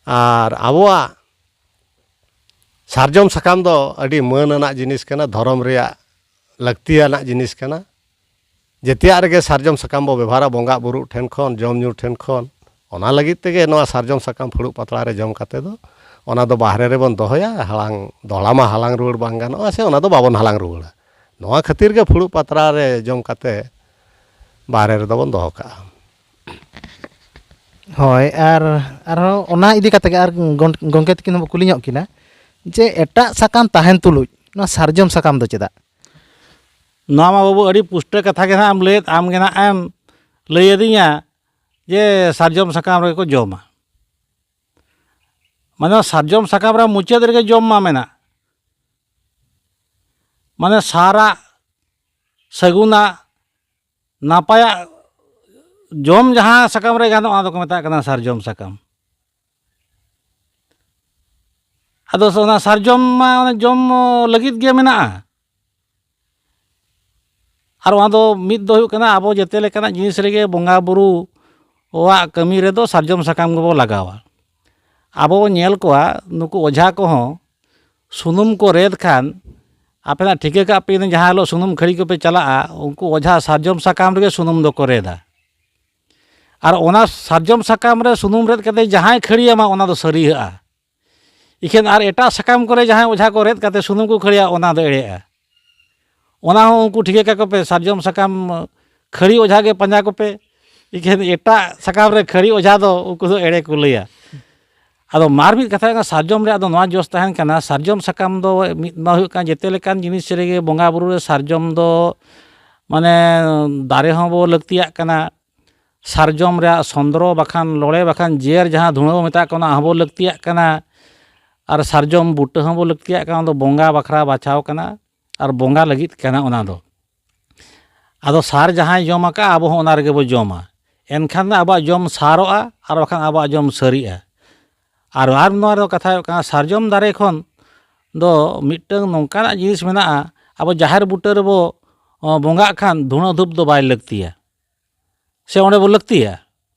ᱟᱨ ᱟᱵᱚᱣᱟᱜ ᱥᱟᱨᱡᱚᱢ ᱥᱟᱠᱟᱢ ᱫᱚ ᱟᱹᱰᱤ ᱢᱟᱹᱱ ᱟᱱᱟᱜ ᱡᱤᱱᱤᱥ ᱠᱟᱱᱟ, ᱫᱷᱚᱨᱚᱢ ᱨᱮᱭᱟᱜ ᱞᱟᱹᱠᱛᱤᱭᱟᱱᱟᱜ ᱡᱤᱱᱤᱥ ᱠᱟᱱᱟ᱾ ᱡᱮᱛᱮᱭᱟᱜ ᱨᱮᱜᱮ ᱥᱟᱨᱡᱚᱢ ᱥᱟᱠᱟᱢ ᱵᱚ ᱵᱮᱵᱷᱟᱨᱟ, ᱵᱚᱸᱜᱟ ᱵᱩᱨᱩ ᱴᱷᱮᱱ ᱠᱷᱚᱱ, ᱡᱚᱢ ᱧᱩ ᱴᱷᱮᱱ ᱠᱷᱚᱱ᱾ ᱚᱱᱟ ᱞᱟᱹᱜᱤᱫ ᱛᱮᱜᱮ ᱱᱚᱣᱟ ᱥᱟᱨᱡᱚᱢ ᱥᱟᱠᱟᱢ ᱯᱷᱩᱲᱩᱜ ᱯᱟᱛᱲᱟ ᱨᱮ ᱡᱚᱢ ᱠᱟᱛᱮ ᱫᱚ ᱚᱱᱟ ᱫᱚ ᱵᱟᱦᱨᱮ ᱨᱮᱵᱚᱱ ᱫᱚᱦᱚᱭᱟ᱾ ᱦᱟᱞᱟᱝ ᱫᱚᱦᱲᱟ ᱢᱟ ᱦᱟᱞᱟᱝ ᱨᱩᱣᱟᱹᱲ ᱵᱟᱝ ᱜᱟᱱᱚᱜᱼᱟ, ᱥᱮ ᱚᱱᱟ ᱫᱚ ᱵᱟᱵᱚᱱ ᱦᱟᱞᱟᱝ ᱨᱩᱣᱟᱹᱲᱟ᱾ ᱱᱚᱣᱟ ᱠᱷᱟᱹᱛᱤᱨ ᱜᱮ ᱯᱷᱩᱲᱩᱜ ᱯᱟᱛᱲᱟ ᱨᱮ ᱡᱚᱢ ᱠᱟᱛᱮ ᱵᱟᱦᱨᱮ ᱨᱮᱫᱚ ᱵᱚᱱ ᱫᱚᱦᱚ ᱠᱟᱜᱼᱟ᱾ ᱦᱳᱭ, ᱟᱨ ᱟᱨᱦᱚᱸ ᱚᱱᱟ ᱤᱫᱤ ᱠᱟᱛᱮ ᱜᱮ ᱟᱨ ᱜᱚᱱ- ᱜᱚᱢᱠᱮ ᱛᱟᱹᱠᱤᱱ ᱦᱚᱸ ᱵᱚ ᱠᱩᱞᱤ ᱧᱚᱜ ᱠᱤᱱᱟ ᱡᱮ ᱮᱴᱟᱜ ᱥᱟᱠᱟᱢ ᱛᱟᱦᱮᱱ ᱛᱩᱞᱩᱡ ᱱᱚᱣᱟ ᱥᱟᱨᱡᱚᱢ ᱥᱟᱠᱟᱢ ᱫᱚ ᱪᱮᱫᱟᱜ? ᱱᱚᱣᱟ ᱢᱟ ᱵᱟᱹᱵᱩ ᱟᱹᱰᱤ ᱯᱩᱥᱴᱟᱹ ᱠᱟᱛᱷᱟ ᱜᱮ ᱱᱟᱦᱟᱜ ᱮᱢ ᱞᱟᱹᱭᱮᱫ, ᱟᱢ ᱜᱮ ᱱᱟᱦᱟᱜ ᱮᱢ ᱞᱟᱹᱭ ᱟᱹᱫᱤᱧᱟ ᱡᱮ ᱥᱟᱨᱡᱚᱢ ᱥᱟᱠᱟᱢ ᱨᱮᱜᱮ ᱠᱚ ᱡᱚᱢᱟ᱾ ᱢᱟᱱᱮ ᱥᱟᱨᱡᱚᱢ ᱥᱟᱠᱟᱢ ᱨᱮ ᱢᱩᱪᱟᱹᱫ ᱨᱮᱜᱮ ᱡᱚᱢ ᱢᱟ ᱢᱮᱱᱟᱜ, ᱢᱟᱱᱮ ᱥᱟᱨᱟᱜ ᱥᱟᱹᱜᱩᱱᱟᱜ ᱱᱟᱯᱟᱭᱟᱜ ᱡᱚᱢ ᱡᱟᱦᱟᱸ ᱥᱟᱠᱟᱢ ᱨᱮ ᱜᱟᱱᱚᱜᱼᱟ, ᱚᱱᱟ ᱫᱚᱠᱚ ᱢᱮᱛᱟᱜ ᱠᱟᱱᱟ ᱥᱟᱨᱡᱚᱢ ᱥᱟᱠᱟᱢ᱾ ᱟᱫᱚ ᱚᱱᱟ ᱥᱟᱨᱡᱚᱢ ᱢᱟ ᱚᱱᱟ ᱡᱚᱢ ᱞᱟᱹᱜᱤᱫ ᱜᱮ ᱢᱮᱱᱟᱜᱼᱟ᱾ ᱟᱨ ᱚᱱᱟ ᱫᱚ ᱢᱤᱫ ᱫᱚ ᱦᱩᱭᱩᱜ ᱠᱟᱱᱟ, ᱟᱵᱚ ᱡᱮᱛᱮ ᱞᱮᱠᱟᱱᱟᱜ ᱡᱤᱱᱤᱥ ᱨᱮᱜᱮ ᱵᱚᱸᱜᱟ ᱵᱩᱨᱩ ᱣᱟᱜ ᱠᱟᱹᱢᱤ ᱨᱮᱫᱚ ᱥᱟᱨᱡᱚᱢ ᱥᱟᱠᱟᱢ ᱜᱮᱵᱚ ᱞᱟᱜᱟᱣᱟ᱾ ᱟᱵᱚ ᱵᱚ ᱧᱮᱞ ᱠᱚᱣᱟ, ᱱᱩᱠᱩ ᱚᱡᱷᱟ ᱠᱚᱦᱚᱸ ᱥᱩᱱᱩᱢ ᱠᱚ ᱨᱮᱫ ᱠᱷᱟᱱ, ᱟᱯᱮ ᱱᱟᱜ ᱴᱷᱤᱠᱟᱹ ᱠᱟᱜ ᱯᱮ, ᱡᱟᱦᱟᱸ ᱦᱤᱞᱳᱜ ᱥᱩᱱᱩᱢ ᱠᱷᱟᱹᱲᱤ ᱠᱚᱯᱮ ᱪᱟᱞᱟᱜᱼᱟ, ᱩᱱᱠᱩ ᱚᱡᱷᱟ ᱥᱟᱨᱡᱚᱢ ᱥᱟᱠᱟᱢ ᱨᱮᱜᱮ ᱥᱩᱱᱩᱢ ᱫᱚᱠᱚ ᱨᱮᱫᱟ᱾ ᱟᱨ ᱚᱱᱟ ᱥᱟᱨᱡᱚᱢ ᱥᱟᱠᱟᱢ ᱨᱮ ᱥᱩᱱᱩᱢ ᱨᱮᱫ ᱠᱟᱛᱮ ᱡᱟᱦᱟᱸᱭ ᱠᱷᱟᱹᱲᱤᱭᱟᱢᱟ, ᱚᱱᱟ ᱫᱚ ᱥᱟᱹᱨᱤᱭᱟᱹᱜᱼᱟ᱾ ᱤᱠᱷᱟᱹᱱ ᱟᱨ ᱮᱴᱟᱜ ᱥᱟᱠᱟᱢ ᱠᱚᱨᱮ ᱡᱟᱦᱟᱸᱭ ᱚᱡᱷᱟ ᱠᱚ ᱨᱮᱫ ᱠᱟᱛᱮ ᱥᱩᱱᱩᱢ ᱠᱚ ᱠᱷᱟᱹᱲᱤᱭᱟ, ᱚᱱᱟ ᱫᱚ ᱮᱲᱮᱜᱼᱟ᱾ ᱚᱱᱟ ᱦᱚᱸ ᱩᱱᱠᱩ ᱴᱷᱤᱠᱟᱹ ᱠᱟᱠᱚ ᱯᱮ, ᱥᱟᱨᱡᱚᱢ ᱥᱟᱠᱟᱢ ᱠᱷᱟᱹᱲᱤ ᱚᱡᱷᱟ ᱜᱮ ᱯᱟᱸᱡᱟ ᱠᱚᱯᱮ᱾ ᱤᱠᱷᱟᱹᱱ ᱮᱴᱟᱜ ᱥᱟᱠᱟᱢ ᱨᱮ ᱠᱷᱟᱹᱲᱤ ᱚᱡᱷᱟ ᱫᱚ ᱩᱱᱠᱩ ᱫᱚ ᱮᱲᱮ ᱠᱚ ᱞᱟᱹᱭᱟ᱾ ᱟᱫᱚ ᱢᱟᱨ ᱢᱤᱫ ᱠᱟᱛᱷᱟ ᱦᱩᱭᱩᱜ ᱠᱟᱱᱟ, ᱥᱟᱨᱡᱚᱢ ᱨᱮᱭᱟᱜ ᱫᱚ ᱱᱚᱣᱟ ᱡᱚᱥ ᱛᱟᱦᱮᱱ ᱠᱟᱱᱟ, ᱥᱟᱨᱡᱚᱢ ᱥᱟᱠᱟᱢ ᱫᱚ ᱢᱤᱫ ᱢᱟ ᱦᱩᱭᱩᱜ ᱠᱟᱱᱟ, ᱡᱮᱛᱮ ᱞᱮᱠᱟᱱ ᱡᱤᱱᱤᱥ ᱨᱮᱜᱮ ᱵᱚᱸᱜᱟ ᱵᱩᱨᱩ ᱨᱮ ᱥᱟᱨᱡᱚᱢ ᱫᱚ ᱢᱟᱱᱮ ᱫᱟᱨᱮ ᱦᱚᱸ ᱵᱚ ᱞᱟᱹᱠᱛᱤᱭᱟᱜ ᱠᱟᱱᱟ᱾ ᱥᱟᱨᱡᱚᱢ ᱨᱮᱭᱟᱜ ᱥᱚᱸᱫᱽᱨᱚ ᱵᱟᱠᱷᱟᱱ ᱞᱚᱲᱮ ᱵᱟᱠᱷᱟᱱ ᱡᱮᱨ, ᱡᱟᱦᱟᱸ ᱫᱷᱩᱬᱟᱹ ᱵᱚ ᱢᱮᱛᱟᱜ ᱠᱟᱱᱟ, ᱚᱱᱟ ᱦᱚᱸᱵᱚ ᱞᱟᱹᱠᱛᱤᱭᱟᱜ ᱠᱟᱱᱟ᱾ ᱟᱨ ᱥᱟᱨᱡᱚᱢ ᱵᱩᱴᱟᱹ ᱦᱚᱸ ᱵᱚ ᱞᱟᱹᱠᱛᱤᱭᱟᱜ ᱠᱟᱱᱟ, ᱚᱱᱟ ᱫᱚ ᱵᱚᱸᱜᱟ ᱵᱟᱠᱷᱨᱟ ᱵᱟᱪᱷᱟᱣ ᱠᱟᱱᱟ ᱟᱨ ᱵᱚᱸᱜᱟ ᱞᱟᱹᱜᱤᱫ ᱠᱟᱱᱟ ᱚᱱᱟ ᱫᱚ᱾ ᱟᱫᱚ ᱥᱟᱨ ᱡᱟᱦᱟᱸᱭ ᱡᱚᱢ ᱟᱠᱟᱫᱼᱟ, ᱟᱵᱚ ᱦᱚᱸ ᱚᱱᱟ ᱨᱮᱜᱮ ᱵᱚ ᱡᱚᱢᱟ, ᱮᱱᱠᱷᱟᱱ ᱫᱚ ᱟᱵᱚᱣᱟᱜ ᱡᱚᱢ ᱥᱟᱨᱚᱜᱼᱟ ᱟᱨ ᱵᱟᱠᱷᱟᱱ ᱟᱵᱚᱣᱟᱜ ᱡᱚᱢ ᱥᱟᱹᱨᱤᱜᱼᱟ᱾ ᱟᱨ ᱟᱨ ᱱᱚᱣᱟ ᱨᱮᱫᱚ ᱠᱟᱛᱷᱟ ᱦᱩᱭᱩᱜ ᱠᱟᱱᱟ, ᱥᱟᱨᱡᱚᱢ ᱫᱟᱨᱮ ᱠᱷᱚᱱ ᱫᱚ ᱢᱤᱫᱴᱟᱝ ᱱᱚᱝᱠᱟᱱᱟᱜ ᱡᱤᱱᱤᱥ ᱢᱮᱱᱟᱜᱼᱟ, ᱟᱵᱚ ᱡᱟᱦᱮᱨ ᱵᱩᱴᱟᱹ ᱨᱮᱵᱚ ᱚ, ᱵᱚᱸᱜᱟᱜ ᱠᱷᱟᱱ ᱫᱷᱩᱬᱟᱹ ᱫᱷᱩᱯ ᱫᱚ ᱵᱟᱭ ᱞᱟᱹᱠᱛᱤᱭᱟ᱾ ᱥᱮ ᱚᱸᱰᱮ ᱵᱚ ᱞᱟᱹᱠᱛᱤᱭᱟ?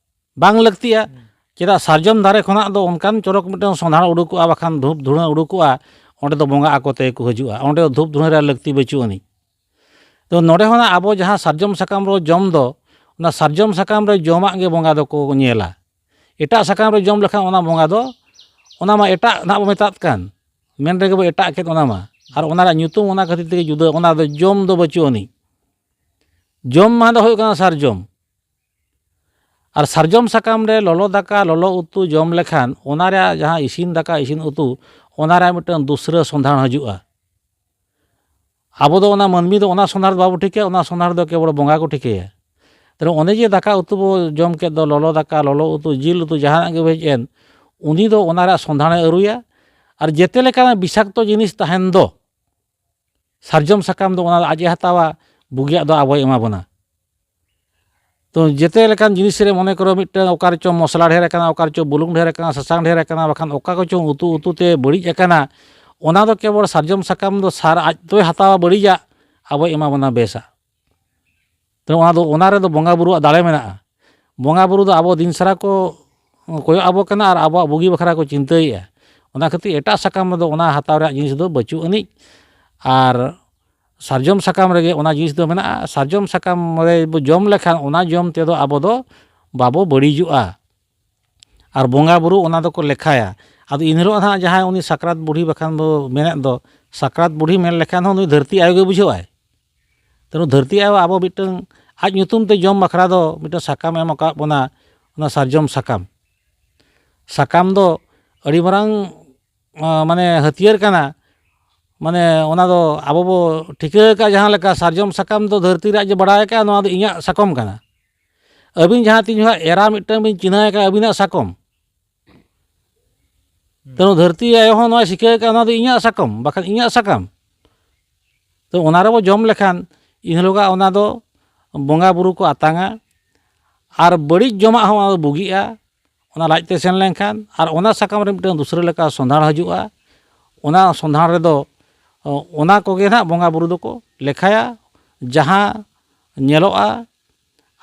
ᱵᱟᱝ ᱞᱟᱹᱠᱛᱤᱭᱟ᱾ ᱪᱮᱫᱟᱜ, ᱥᱟᱨᱡᱚᱢ ᱫᱟᱨᱮ ᱠᱷᱚᱱᱟᱜ ᱫᱚ ᱚᱱᱠᱟᱱ ᱪᱚᱨᱚᱠ ᱢᱤᱫᱴᱟᱝ ᱥᱚᱸᱫᱷᱟᱲ ᱩᱰᱩᱠᱚᱜᱼᱟ, ᱵᱟᱠᱷᱟᱱ ᱫᱷᱩᱯ ᱫᱷᱩᱬᱟᱹ ᱩᱰᱩᱠᱚᱜᱼᱟ, ᱚᱸᱰᱮ ᱫᱚ ᱵᱚᱸᱜᱟ ᱟᱠᱚ ᱛᱮᱜᱮ ᱠᱚ ᱦᱤᱡᱩᱜᱼᱟ᱾ ᱚᱸᱰᱮ ᱫᱚ ᱫᱷᱩᱯ ᱫᱷᱩᱬᱟᱹ ᱨᱮᱭᱟᱜ ᱞᱟᱹᱠᱛᱤ ᱵᱟᱹᱪᱩᱜ ᱟᱹᱱᱤᱡ᱾ ᱛᱚ ᱱᱚᱰᱮ ᱦᱚᱸ ᱟᱵᱚ ᱡᱟᱦᱟᱸ ᱥᱟᱨᱡᱚᱢ ᱥᱟᱠᱟᱢ ᱨᱮ ᱡᱚᱢ ᱫᱚ, ᱚᱱᱟ ᱥᱟᱨᱡᱚᱢ ᱥᱟᱠᱟᱢ ᱨᱮ ᱡᱚᱢᱟᱜ ᱜᱮ ᱵᱚᱸᱜᱟ ᱫᱚᱠᱚ ᱧᱮᱞᱟ᱾ ᱮᱴᱟᱜ ᱥᱟᱠᱟᱢ ᱨᱮ ᱡᱚᱢ ᱞᱮᱠᱷᱟᱱ ᱚᱱᱟ ᱵᱚᱸᱜᱟ ᱫᱚ, ᱚᱱᱟ ᱢᱟ ᱮᱴᱟᱜ ᱱᱟᱜ ᱵᱚ ᱢᱮᱛᱟᱜ ᱠᱟᱱ, ᱢᱮᱱ ᱨᱮᱜᱮ ᱵᱚ ᱮᱴᱟᱜ ᱠᱮᱫ ᱚᱱᱟ ᱢᱟ᱾ ᱟᱨ ᱚᱱᱟ ᱨᱮᱭᱟᱜ ᱧᱩᱛᱩᱢ ᱚᱱᱟ ᱠᱷᱟᱹᱛᱤᱨ ᱛᱮᱜᱮ ᱡᱩᱫᱟᱹ, ᱚᱱᱟ ᱫᱚ ᱡᱚᱢ ᱫᱚ ᱵᱟᱹᱪᱩᱜ ᱟᱹᱱᱤᱡ᱾ ᱡᱚᱢ ᱢᱟ ᱫᱚ ᱦᱩᱭᱩᱜ ᱠᱟᱱᱟ ᱥᱟᱨᱡᱚᱢ᱾ ᱟᱨ ᱥᱟᱨᱡᱚᱢ ᱥᱟᱠᱟᱢ ᱨᱮ ᱞᱚᱞᱚ ᱫᱟᱠᱟ, ᱞᱚᱞᱚ ᱩᱛᱩ ᱡᱚᱢ ᱞᱮᱠᱷᱟᱱ ᱚᱱᱟ ᱨᱮᱭᱟᱜ ᱡᱟᱦᱟᱸ ᱤᱥᱤᱱ ᱫᱟᱠᱟ, ᱤᱥᱤᱱ ᱩᱛᱩ, ᱚᱱᱟ ᱨᱮᱭᱟᱜ ᱢᱤᱫᱴᱟᱝ ᱫᱩᱥᱨᱟᱹ ᱥᱚᱸᱫᱷᱟᱲ ᱦᱤᱡᱩᱜᱼᱟ᱾ ᱟᱵᱚ ᱫᱚ ᱚᱱᱟ ᱢᱟᱹᱱᱢᱤ ᱫᱚ ᱚᱱᱟ ᱥᱚᱸᱫᱷᱟᱲ ᱫᱚ ᱵᱟᱵᱚ ᱴᱷᱤᱠᱟᱹᱭᱟ, ᱚᱱᱟ ᱥᱚᱸᱫᱷᱟᱲ ᱫᱚ ᱠᱮᱵᱚᱞ ᱵᱚᱸᱜᱟ ᱠᱚ ᱴᱷᱤᱠᱟᱹᱭᱟ᱾ ᱛᱟᱦᱞᱮ ᱚᱱᱮ ᱡᱮ ᱫᱟᱠᱟ ᱩᱛᱩ ᱵᱚ ᱡᱚᱢ ᱠᱮᱫ ᱫᱚ, ᱞᱚᱞᱚ ᱫᱟᱠᱟ, ᱞᱚᱞᱚ ᱩᱛᱩ, ᱡᱤᱞ ᱩᱛᱩ, ᱡᱟᱦᱟᱱᱟᱜ ᱜᱮ ᱵᱚ ᱦᱮᱡ ᱮᱱ, ᱩᱱᱤ ᱫᱚ ᱚᱱᱟ ᱨᱮᱭᱟᱜ ᱥᱚᱸᱫᱷᱟᱲᱮ ᱟᱹᱨᱩᱭᱟ᱾ ᱟᱨ ᱡᱮᱛᱮ ᱞᱮᱠᱟᱱᱟᱜ ᱵᱤᱥᱟᱠᱛᱚ ᱡᱤᱱᱤᱥ ᱛᱟᱦᱮᱱ ᱫᱚ, ᱥᱟᱨᱡᱚᱢ ᱥᱟᱠᱟᱢ ᱫᱚ ᱚᱱᱟ ᱫᱚ ᱟᱡ ᱮ ᱦᱟᱛᱟᱣᱟ, ᱵᱩᱜᱤᱭᱟᱜ ᱫᱚ ᱟᱵᱚᱭ ᱮᱢᱟ ᱵᱚᱱᱟ᱾ ᱛᱚ ᱡᱮᱛᱮ ᱞᱮᱠᱟᱱ ᱡᱤᱱᱤᱥ ᱨᱮ ᱢᱚᱱᱮ ᱠᱚᱨᱚ ᱢᱤᱫᱴᱟᱝ ᱚᱠᱟ ᱨᱮᱪᱚ ᱢᱚᱥᱞᱟ ᱰᱷᱮᱨ ᱟᱠᱟᱱᱟ, ᱚᱠᱟ ᱨᱮᱪᱚ ᱵᱩᱞᱩᱝ ᱰᱷᱮᱨ ᱟᱠᱟᱱᱟ, ᱥᱟᱥᱟᱝ ᱰᱷᱮᱨ ᱟᱠᱟᱱᱟ, ᱵᱟᱠᱷᱟᱱ ᱚᱠᱟ ᱠᱚᱪᱚᱝ ᱩᱛᱩ ᱩᱛᱩ ᱛᱮ ᱵᱟᱹᱲᱤᱡ ᱟᱠᱟᱱᱟ, ᱚᱱᱟ ᱫᱚ ᱠᱮᱵᱚᱞ ᱥᱟᱨᱡᱚᱢ ᱥᱟᱠᱟᱢ ᱫᱚ ᱥᱟᱨ ᱟᱡ ᱫᱚᱭ ᱦᱟᱛᱟᱣᱟ ᱵᱟᱹᱲᱤᱡᱟᱜ, ᱟᱵᱚᱭ ᱮᱢᱟ ᱵᱚᱱᱟ ᱵᱮᱥᱟᱜ᱾ ᱛᱚ ᱚᱱᱟ ᱫᱚ, ᱚᱱᱟ ᱨᱮᱫᱚ ᱵᱚᱸᱜᱟ ᱵᱩᱨᱩᱣᱟᱜ ᱫᱟᱲᱮ ᱢᱮᱱᱟᱜᱼᱟ᱾ ᱵᱚᱸᱜᱟ ᱵᱩᱨᱩ ᱫᱚ ᱟᱵᱚ ᱫᱤᱱ ᱥᱟᱨᱟ ᱠᱚ ᱠᱚᱭᱚᱜ ᱟᱵᱚ ᱠᱟᱱᱟ ᱟᱨ ᱟᱵᱚᱣᱟᱜ ᱵᱩᱜᱤ ᱵᱟᱠᱷᱨᱟ ᱠᱚ ᱪᱤᱱᱛᱟᱹᱭᱮᱫᱼᱟ᱾ ᱚᱱᱟ ᱠᱷᱟᱹᱛᱤᱨ ᱮᱴᱟᱜ ᱥᱟᱠᱟᱢ ᱨᱮᱫᱚ ᱚᱱᱟ ᱦᱟᱛᱟᱣ ᱨᱮᱭᱟᱜ ᱡᱤᱱᱤᱥ ᱫᱚ ᱵᱟᱹᱪᱩᱜ ᱟᱹᱱᱤᱡ᱾ ᱟᱨ ᱥᱟᱨᱡᱚᱢ ᱥᱟᱠᱟᱢ ᱨᱮᱜᱮ ᱚᱱᱟ ᱡᱤᱱᱤᱥ ᱫᱚ ᱢᱮᱱᱟᱜᱼᱟ᱾ ᱥᱟᱨᱡᱚᱢ ᱥᱟᱠᱟᱢ ᱨᱮ ᱵᱚ ᱡᱚᱢ ᱞᱮᱠᱷᱟᱱ ᱚᱱᱟ ᱡᱚᱢ ᱛᱮᱫᱚ ᱟᱵᱚ ᱫᱚ ᱵᱟᱵᱚ ᱵᱟᱹᱲᱤᱡᱚᱜᱼᱟ᱾ ᱟᱨ ᱵᱚᱸᱜᱟ ᱵᱩᱨᱩ ᱚᱱᱟ ᱫᱚᱠᱚ ᱞᱮᱠᱷᱟᱭᱟ᱾ ᱟᱫᱚ ᱮᱱ ᱦᱤᱞᱳᱜ ᱱᱟᱦᱟᱜ ᱡᱟᱦᱟᱸᱭ ᱩᱱᱤ ᱥᱟᱠᱨᱟᱛ ᱵᱩᱲᱦᱤ ᱵᱟᱠᱷᱟᱱ ᱵᱚ ᱢᱮᱱᱮᱫ ᱫᱚ, ᱥᱟᱠᱨᱟᱛ ᱵᱩᱲᱦᱤ ᱢᱮᱱ ᱞᱮᱠᱷᱟᱱ ᱦᱚᱸ ᱱᱩᱭ ᱫᱷᱟᱹᱨᱛᱤ ᱟᱭᱳ ᱜᱮ ᱵᱩᱡᱷᱟᱹᱣᱟᱭ᱾ ᱛᱮᱱᱩ ᱫᱷᱟᱹᱨᱛᱤ ᱟᱭᱳ ᱟᱵᱚ ᱢᱤᱫᱴᱟᱝ ᱟᱡ ᱧᱩᱛᱩᱢ ᱛᱮ ᱡᱚᱢ ᱵᱟᱠᱷᱨᱟ ᱫᱚ ᱢᱤᱫᱴᱟᱝ ᱥᱟᱠᱟᱢ ᱮᱢ ᱟᱠᱟᱫ ᱵᱚᱱᱟ, ᱚᱱᱟ ᱥᱟᱨᱡᱚᱢ ᱥᱟᱠᱟᱢ᱾ ᱥᱟᱠᱟᱢ ᱫᱚ ᱟᱹᱰᱤ ᱢᱟᱨᱟᱝ, ᱟᱸ, ᱢᱟᱱᱮ ᱦᱟᱹᱛᱭᱟᱹᱨ ᱠᱟᱱᱟ᱾ ᱢᱟᱱᱮ ᱚᱱᱟ ᱫᱚ ᱟᱵᱚ ᱵᱚ ᱴᱷᱤᱠᱟᱹ ᱟᱠᱟᱫ ᱡᱟᱦᱟᱸ ᱞᱮᱠᱟ, ᱥᱟᱨᱡᱚᱢ ᱥᱟᱠᱟᱢ ᱫᱚ ᱫᱷᱟᱹᱨᱛᱤ ᱨᱮ ᱟᱡ ᱮ ᱵᱟᱲᱟᱭ ᱟᱠᱟᱫᱼᱟ, ᱱᱚᱣᱟ ᱫᱚ ᱤᱧᱟᱹᱜ ᱥᱟᱠᱚᱢ ᱠᱟᱱᱟ᱾ ᱟᱹᱵᱤᱱ ᱡᱟᱦᱟᱸ ᱛᱤᱱ ᱡᱚᱠᱷᱚᱱ ᱮᱨᱟ ᱢᱤᱫᱴᱟᱝ ᱵᱤᱱ ᱪᱤᱱᱦᱟᱹ ᱟᱠᱟᱫ ᱟᱹᱵᱤᱱᱟᱜ ᱥᱟᱠᱚᱢ, ᱛᱮᱱᱩ ᱫᱷᱟᱹᱨᱛᱤ ᱟᱭᱳ ᱦᱚᱸ ᱱᱚᱣᱟ ᱥᱤᱠᱟᱹᱣ ᱠᱟᱜᱼᱟ, ᱚᱱᱟ ᱫᱚ ᱤᱧᱟᱹᱜ ᱥᱟᱠᱟᱢ, ᱵᱟᱠᱷᱟᱱ ᱤᱧᱟᱹᱜ ᱥᱟᱠᱟᱢ᱾ ᱛᱚ ᱚᱱᱟ ᱨᱮᱵᱚ ᱡᱚᱢ ᱞᱮᱠᱷᱟᱱ ᱤᱱ ᱦᱤᱞᱳᱜᱟᱜ ᱚᱱᱟ ᱫᱚ ᱵᱚᱸᱜᱟ ᱵᱩᱨᱩ ᱠᱚ ᱟᱛᱟᱝᱟ᱾ ᱟᱨ ᱵᱟᱹᱲᱤᱡ ᱡᱚᱢᱟᱜ ᱦᱚᱸ ᱚᱱᱟ ᱫᱚ ᱵᱩᱜᱤᱜᱼᱟ, ᱚᱱᱟ ᱞᱟᱡ ᱛᱮ ᱥᱮᱱ ᱞᱮᱱᱠᱷᱟᱱ᱾ ᱟᱨ ᱚᱱᱟ ᱥᱟᱠᱟᱢ ᱨᱮ ᱢᱤᱫᱴᱟᱝ ᱫᱩᱥᱨᱟᱹ ᱞᱮᱠᱟ ᱥᱚᱸᱫᱷᱟᱲ ᱦᱤᱡᱩᱜᱼᱟ᱾ ᱚᱱᱟ ᱥᱚᱸᱫᱷᱟᱲ ᱨᱮᱫᱚ, ᱚ, ᱚᱱᱟ ᱠᱚᱜᱮ ᱱᱟᱦᱟᱜ ᱵᱚᱸᱜᱟ ᱵᱩᱨᱩ ᱫᱚᱠᱚ ᱞᱮᱠᱷᱟᱭᱟ, ᱡᱟᱦᱟᱸ ᱧᱮᱞᱚᱜᱼᱟ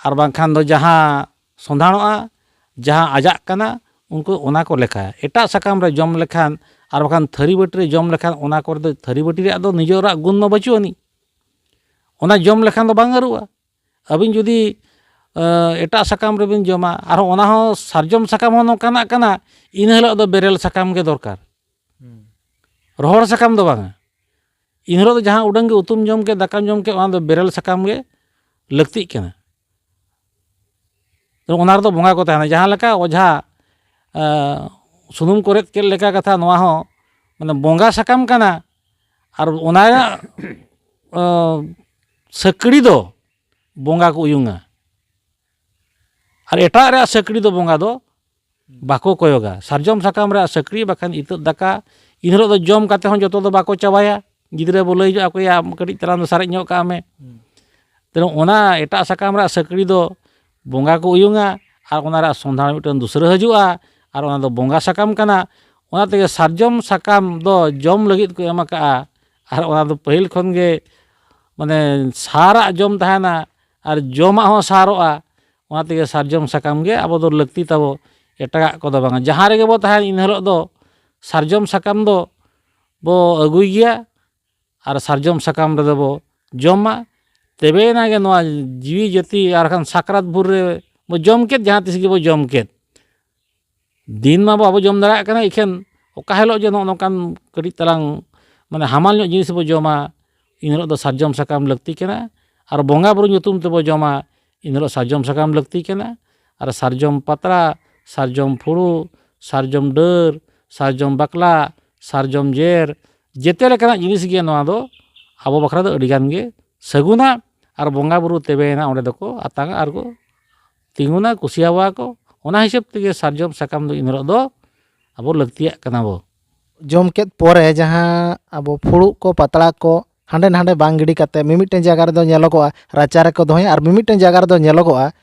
ᱟᱨ ᱵᱟᱝᱠᱷᱟᱱ ᱫᱚ ᱡᱟᱦᱟᱸ ᱥᱚᱸᱫᱷᱟᱲᱚᱜᱼᱟ, ᱡᱟᱦᱟᱸ ᱟᱡᱟᱜ ᱠᱟᱱᱟ, ᱩᱱᱠᱩ ᱚᱱᱟ ᱠᱚ ᱞᱮᱠᱷᱟᱭᱟ᱾ ᱮᱴᱟᱜ ᱥᱟᱠᱟᱢ ᱨᱮ ᱡᱚᱢ ᱞᱮᱠᱷᱟᱱ ᱟᱨ ᱵᱟᱠᱷᱟᱱ ᱛᱷᱟᱹᱨᱤ ᱵᱟᱹᱴᱤ ᱨᱮ ᱡᱚᱢ ᱞᱮᱠᱷᱟᱱ, ᱚᱱᱟ ᱠᱚᱨᱮ ᱫᱚ ᱛᱷᱟᱹᱨᱤ ᱵᱟᱹᱴᱤ ᱨᱮᱭᱟᱜ ᱫᱚ ᱱᱤᱡᱮᱨᱟᱜ ᱜᱩᱱ ᱫᱚ ᱵᱟᱹᱪᱩᱜ ᱟᱹᱱᱤᱡ᱾ ᱚᱱᱟ ᱡᱚᱢ ᱞᱮᱠᱷᱟᱱ ᱫᱚ ᱵᱟᱝ ᱟᱹᱨᱩᱜᱼᱟ᱾ ᱟᱹᱵᱤᱱ ᱡᱩᱫᱤ, ᱮ, ᱮᱴᱟᱜ ᱥᱟᱠᱟᱢ ᱨᱮᱵᱤᱱ ᱡᱚᱢᱟ, ᱟᱨᱦᱚᱸ ᱚᱱᱟ ᱦᱚᱸ ᱥᱟᱨᱡᱚᱢ ᱥᱟᱠᱟᱢ ᱦᱚᱸ ᱱᱚᱝᱠᱟᱱᱟᱜ ᱠᱟᱱᱟ, ᱤᱱᱟᱹ ᱦᱤᱞᱳᱜ ᱫᱚ ᱵᱮᱨᱮᱞ ᱥᱟᱠᱟᱢ ᱜᱮ ᱫᱚᱨᱠᱟᱨ᱾ ᱨᱚᱦᱚᱲ ᱥᱟᱠᱟᱢ ᱫᱚ ᱵᱟᱝᱟ᱾ ᱤᱱ ᱦᱤᱞᱳᱜ ᱫᱚ ᱡᱟᱦᱟᱸ ᱩᱰᱟᱹᱝ ᱜᱮ ᱩᱛᱩᱢ ᱡᱚᱢ ᱠᱮᱫ, ᱫᱟᱠᱟᱢ ᱡᱚᱢ ᱠᱮᱫ, ᱚᱱᱟ ᱫᱚ ᱵᱮᱨᱮᱞ ᱥᱟᱠᱟᱢ ᱜᱮ ᱞᱟᱹᱠᱛᱤᱜ ᱠᱟᱱᱟ᱾ ᱛᱚ ᱚᱱᱟ ᱨᱮᱫᱚ ᱵᱚᱸᱜᱟ ᱠᱚ ᱛᱟᱦᱮᱱᱟ᱾ ᱡᱟᱦᱟᱸ ᱞᱮᱠᱟ ᱚᱡᱷᱟ, ᱮ, ᱥᱩᱱᱩᱢ ᱠᱚᱨᱮᱫ ᱪᱮᱫ ᱞᱮᱠᱟ ᱠᱟᱛᱷᱟ, ᱱᱚᱣᱟ ᱦᱚᱸ ᱢᱟᱱᱮ ᱵᱚᱸᱜᱟ ᱥᱟᱠᱟᱢ ᱠᱟᱱᱟ᱾ ᱟᱨ ᱚᱱᱟ ᱨᱮᱱᱟᱜ, ᱮ, ᱥᱟᱹᱠᱲᱤ ᱫᱚ ᱵᱚᱸᱜᱟ ᱠᱚ ᱩᱭᱩᱝᱟ᱾ ᱟᱨ ᱮᱴᱟᱜ ᱨᱮᱭᱟᱜ ᱥᱟᱹᱠᱲᱤ ᱫᱚ ᱵᱚᱸᱜᱟ ᱫᱚ ᱵᱟᱠᱚ ᱠᱚᱭᱚᱜᱟ᱾ ᱥᱟᱨᱡᱚᱢ ᱥᱟᱠᱟᱢ ᱨᱮᱭᱟᱜ ᱥᱟᱹᱠᱲᱤ ᱵᱟᱠᱷᱟᱱ ᱤᱛᱟᱹᱫ ᱫᱟᱠᱟ, ᱤᱱ ᱦᱤᱞᱳᱜ ᱫᱚ ᱡᱚᱢ ᱠᱟᱛᱮ ᱦᱚᱸ ᱡᱚᱛᱚ ᱫᱚ ᱵᱟᱠᱚ ᱪᱟᱵᱟᱭᱟ᱾ ᱜᱤᱫᱽᱨᱟᱹ ᱵᱚ ᱞᱟᱹᱭ ᱧᱚᱜ ᱟᱠᱚᱭᱟ, "ᱟᱢ ᱠᱟᱹᱴᱤᱡ ᱛᱟᱞᱟᱝ ᱫᱚ ᱥᱟᱨᱮᱡ ᱧᱚᱜ ᱠᱟᱜ ᱢᱮ᱾" ᱛᱮ ᱚᱱᱟ ᱮᱴᱟᱜ ᱥᱟᱠᱟᱢ ᱨᱮᱭᱟᱜ ᱥᱟᱹᱠᱲᱤ ᱫᱚ ᱵᱚᱸᱜᱟ ᱠᱚ ᱩᱭᱩᱝᱟ, ᱟᱨ ᱚᱱᱟ ᱨᱮᱭᱟᱜ ᱥᱚᱸᱫᱷᱟᱲ ᱢᱤᱫᱴᱟᱝ ᱫᱩᱥᱨᱟᱹ ᱦᱤᱡᱩᱜᱼᱟ, ᱟᱨ ᱚᱱᱟ ᱫᱚ ᱵᱚᱸᱜᱟ ᱥᱟᱠᱟᱢ ᱠᱟᱱᱟ᱾ ᱚᱱᱟ ᱛᱮᱜᱮ ᱥᱟᱨᱡᱚᱢ ᱥᱟᱠᱟᱢ ᱫᱚ ᱡᱚᱢ ᱞᱟᱹᱜᱤᱫ ᱠᱚ ᱮᱢ ᱟᱠᱟᱜᱼᱟ, ᱟᱨ ᱚᱱᱟ ᱫᱚ ᱯᱟᱹᱦᱤᱞ ᱠᱷᱚᱱ ᱜᱮ ᱢᱟᱱᱮ ᱥᱟᱨᱟᱜ ᱡᱚᱢ ᱛᱟᱦᱮᱱᱟ, ᱟᱨ ᱡᱚᱢᱟᱜ ᱦᱚᱸ ᱥᱟᱨᱚᱜᱼᱟ᱾ ᱚᱱᱟ ᱛᱮᱜᱮ ᱥᱟᱨᱡᱚᱢ ᱥᱟᱠᱟᱢ ᱜᱮ ᱟᱵᱚ ᱫᱚ ᱞᱟᱹᱠᱛᱤ ᱛᱟᱵᱚ, ᱮᱴᱟᱜᱟᱜ ᱠᱚᱫᱚ ᱵᱟᱝᱟ᱾ ᱡᱟᱦᱟᱸ ᱨᱮᱜᱮ ᱵᱚ ᱛᱟᱦᱮᱱ, ᱤᱱ ᱦᱤᱞᱳᱜ ᱫᱚ ᱥᱟᱨᱡᱚᱢ ᱥᱟᱠᱟᱢ ᱫᱚ ᱵᱚ ᱟᱹᱜᱩᱭ ᱜᱮᱭᱟ, ᱟᱨ ᱥᱟᱨᱡᱚᱢ ᱥᱟᱠᱟᱢ ᱨᱮᱫᱚ ᱵᱚ ᱡᱚᱢᱟ᱾ ᱛᱚᱵᱮ ᱮᱱᱟ ᱜᱮ ᱱᱚᱣᱟ ᱡᱤᱣᱤ ᱡᱟᱹᱛᱤ, ᱟᱨ ᱠᱷᱟᱱ ᱥᱟᱠᱨᱟᱛ ᱵᱷᱳᱨ ᱨᱮ ᱵᱚ ᱡᱚᱢ ᱠᱮᱫ, ᱡᱟᱦᱟᱸ ᱛᱤᱥ ᱜᱮᱵᱚ ᱡᱚᱢ ᱠᱮᱫ, ᱫᱤᱱ ᱢᱟ ᱵᱟᱵᱚ ᱡᱚᱢ ᱫᱟᱲᱮᱭᱟᱜ ᱠᱟᱱᱟ, ᱤᱠᱷᱟᱹᱱ ᱚᱠᱟ ᱦᱤᱞᱳᱜ ᱡᱮ ᱱᱚᱜᱼᱚ ᱱᱚᱝᱠᱟᱱ ᱠᱟᱹᱴᱤᱡ ᱛᱟᱞᱟᱝ ᱢᱟᱱᱮ ᱦᱟᱢᱟᱞ ᱧᱚᱜ ᱡᱤᱱᱤᱥ ᱵᱚ ᱡᱚᱢᱟ, ᱤᱱ ᱦᱤᱞᱳᱜ ᱫᱚ ᱥᱟᱨᱡᱚᱢ ᱥᱟᱠᱟᱢ ᱞᱟᱹᱠᱛᱤ ᱠᱟᱱᱟ᱾ ᱟᱨ ᱵᱚᱸᱜᱟ ᱵᱩᱨᱩ ᱧᱩᱛᱩᱢ ᱛᱮᱵᱚ ᱡᱚᱢᱟ, ᱤᱱ ᱦᱤᱞᱳᱜ ᱥᱟᱨᱡᱚᱢ ᱥᱟᱠᱟᱢ ᱞᱟᱹᱠᱛᱤ ᱠᱟᱱᱟ᱾ ᱟᱨ ᱥᱟᱨᱡᱚᱢ ᱯᱟᱛᱲᱟ, ᱥᱟᱨᱡᱚᱢ ᱯᱷᱩᱲᱩᱜ, ᱥᱟᱨᱡᱚᱢ ᱰᱟᱹᱨ, ᱥᱟᱨᱡᱚᱢ ᱵᱟᱠᱞᱟ, ᱥᱟᱨᱡᱚᱢ ᱡᱮᱨ, ᱡᱮᱛᱮ ᱞᱮᱠᱟᱱᱟᱜ ᱡᱤᱱᱤᱥ ᱜᱮ ᱱᱚᱣᱟ ᱫᱚ ᱟᱵᱚ ᱵᱟᱠᱷᱨᱟ ᱫᱚ ᱟᱹᱰᱤ ᱜᱟᱱ ᱜᱮ ᱥᱟᱹᱜᱩᱱᱟ᱾ ᱟᱨ ᱵᱚᱸᱜᱟ ᱵᱩᱨᱩ ᱛᱮᱵᱮᱭᱮᱱᱟ, ᱚᱸᱰᱮ ᱫᱚᱠᱚ ᱟᱛᱟᱝᱟ ᱟᱨ ᱠᱚ ᱛᱤᱸᱜᱩᱱᱟ, ᱠᱩᱥᱤᱭᱟᱣᱟ ᱠᱚ᱾ ᱚᱱᱟ ᱦᱤᱥᱟᱹᱵ ᱛᱮᱜᱮ ᱥᱟᱨᱡᱚᱢ ᱥᱟᱠᱟᱢ ᱫᱚ ᱤᱱ ᱦᱤᱞᱳᱜ ᱫᱚ ᱟᱵᱚ ᱞᱟᱹᱠᱛᱤᱭᱟᱜ ᱠᱟᱱᱟ ᱵᱚ᱾ ᱡᱚᱢ ᱠᱮᱫ ᱯᱚᱨᱮ ᱡᱟᱦᱟᱸ ᱟᱵᱚ ᱯᱷᱩᱲᱩᱜ ᱠᱚ, ᱯᱟᱛᱲᱟ ᱠᱚ ᱦᱟᱸᱰᱮ ᱱᱟᱰᱮ ᱵᱟᱝ ᱜᱤᱰᱤ ᱠᱟᱛᱮ, ᱢᱤᱢᱤᱫᱴᱮᱱ ᱡᱟᱭᱜᱟ ᱨᱮᱫᱚ ᱧᱮᱞᱚᱜᱚᱜᱼᱟ ᱨᱟᱪᱟ ᱨᱮᱠᱚ ᱫᱚᱦᱚᱭᱟ, ᱟᱨ ᱢᱤᱢᱤᱫᱴᱮᱱ ᱡᱟᱭᱜᱟ ᱨᱮᱫᱚ ᱧᱮᱞᱚᱜᱚᱜᱼᱟ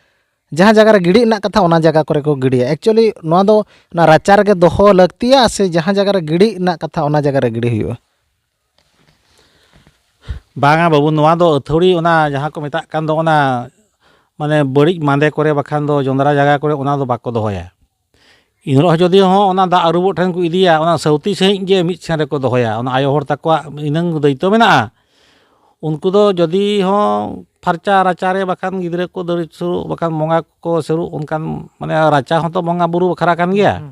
ᱡᱟᱦᱟᱸ ᱡᱟᱭᱜᱟ ᱨᱮ ᱜᱤᱰᱤ ᱨᱮᱱᱟᱜ ᱠᱟᱛᱷᱟ ᱚᱱᱟ ᱡᱟᱭᱜᱟ ᱠᱚᱨᱮ ᱠᱚ ᱜᱤᱰᱤᱭᱟ᱾ ᱮᱠᱪᱩᱭᱮᱞᱤ ᱱᱚᱣᱟ ᱫᱚ ᱚᱱᱟ ᱨᱟᱪᱟ ᱨᱮᱜᱮ ᱫᱚᱦᱚ ᱞᱟᱹᱠᱛᱤᱭᱟ ᱥᱮ ᱡᱟᱦᱟᱸ ᱡᱟᱭᱜᱟ ᱨᱮ ᱜᱤᱰᱤ ᱨᱮᱱᱟᱜ ᱠᱟᱛᱷᱟ ᱚᱱᱟ ᱡᱟᱭᱜᱟ ᱨᱮ ᱜᱤᱰᱤ ᱦᱩᱭᱩᱜᱼᱟ? ᱵᱟᱝᱟ ᱵᱟᱹᱵᱩ, ᱱᱚᱣᱟ ᱫᱚ ᱟᱹᱛᱷᱟᱹᱣᱲᱤ, ᱚᱱᱟ ᱡᱟᱦᱟᱸ ᱠᱚ ᱢᱮᱛᱟᱜ ᱠᱟᱱ ᱫᱚ, ᱚᱱᱟ ᱢᱟᱱᱮ ᱵᱟᱹᱲᱤᱡ ᱢᱟᱸᱫᱮ ᱠᱚᱨᱮ ᱵᱟᱠᱷᱟᱱ ᱫᱚ ᱡᱚᱸᱫᱽᱨᱟ ᱡᱟᱭᱜᱟ ᱠᱚᱨᱮ ᱚᱱᱟ ᱫᱚ ᱵᱟᱠᱚ ᱫᱚᱦᱚᱭᱟ᱾ ᱮᱱ ᱦᱤᱞᱳᱜ ᱦᱚᱸ ᱡᱩᱫᱤ ᱦᱚᱸ ᱚᱱᱟ ᱫᱟᱜ ᱟᱹᱨᱩᱵᱚᱜ ᱴᱷᱮᱱ ᱠᱚ ᱤᱫᱤᱭᱟ, ᱚᱱᱟ ᱥᱟᱹᱣᱛᱤ ᱥᱟᱺᱦᱤᱡ ᱜᱮ ᱢᱤᱫ ᱥᱮᱱ ᱨᱮᱠᱚ ᱫᱚᱦᱚᱭᱟ᱾ ᱚᱱᱟ ᱟᱭᱳ ᱦᱚᱲ ᱛᱟᱠᱚᱣᱟᱜ ᱤᱱᱟᱹᱝ ᱫᱟᱹᱭᱤᱛᱛᱚ ᱢᱮᱱᱟᱜᱼᱟ᱾ ᱩᱱᱠᱩ ᱫᱚ ᱡᱩᱫᱤ ᱦᱚᱸ ᱯᱷᱟᱨᱪᱟ ᱨᱟᱪᱟ ᱨᱮ ᱵᱟᱠᱷᱟᱱ ᱜᱤᱫᱽᱨᱟᱹ ᱠᱚ ᱫᱟᱹᱲ ᱥᱩᱨᱩᱜ, ᱵᱟᱠᱷᱟᱱ ᱵᱚᱸᱜᱟ ᱠᱚ ᱥᱩᱨᱩᱜ, ᱚᱱᱠᱟᱱ ᱢᱟᱱᱮ ᱨᱟᱪᱟ ᱦᱚᱸᱛᱚ ᱵᱚᱸᱜᱟ ᱵᱩᱨᱩ ᱵᱟᱠᱷᱨᱟ ᱠᱟᱱ ᱜᱮᱭᱟ᱾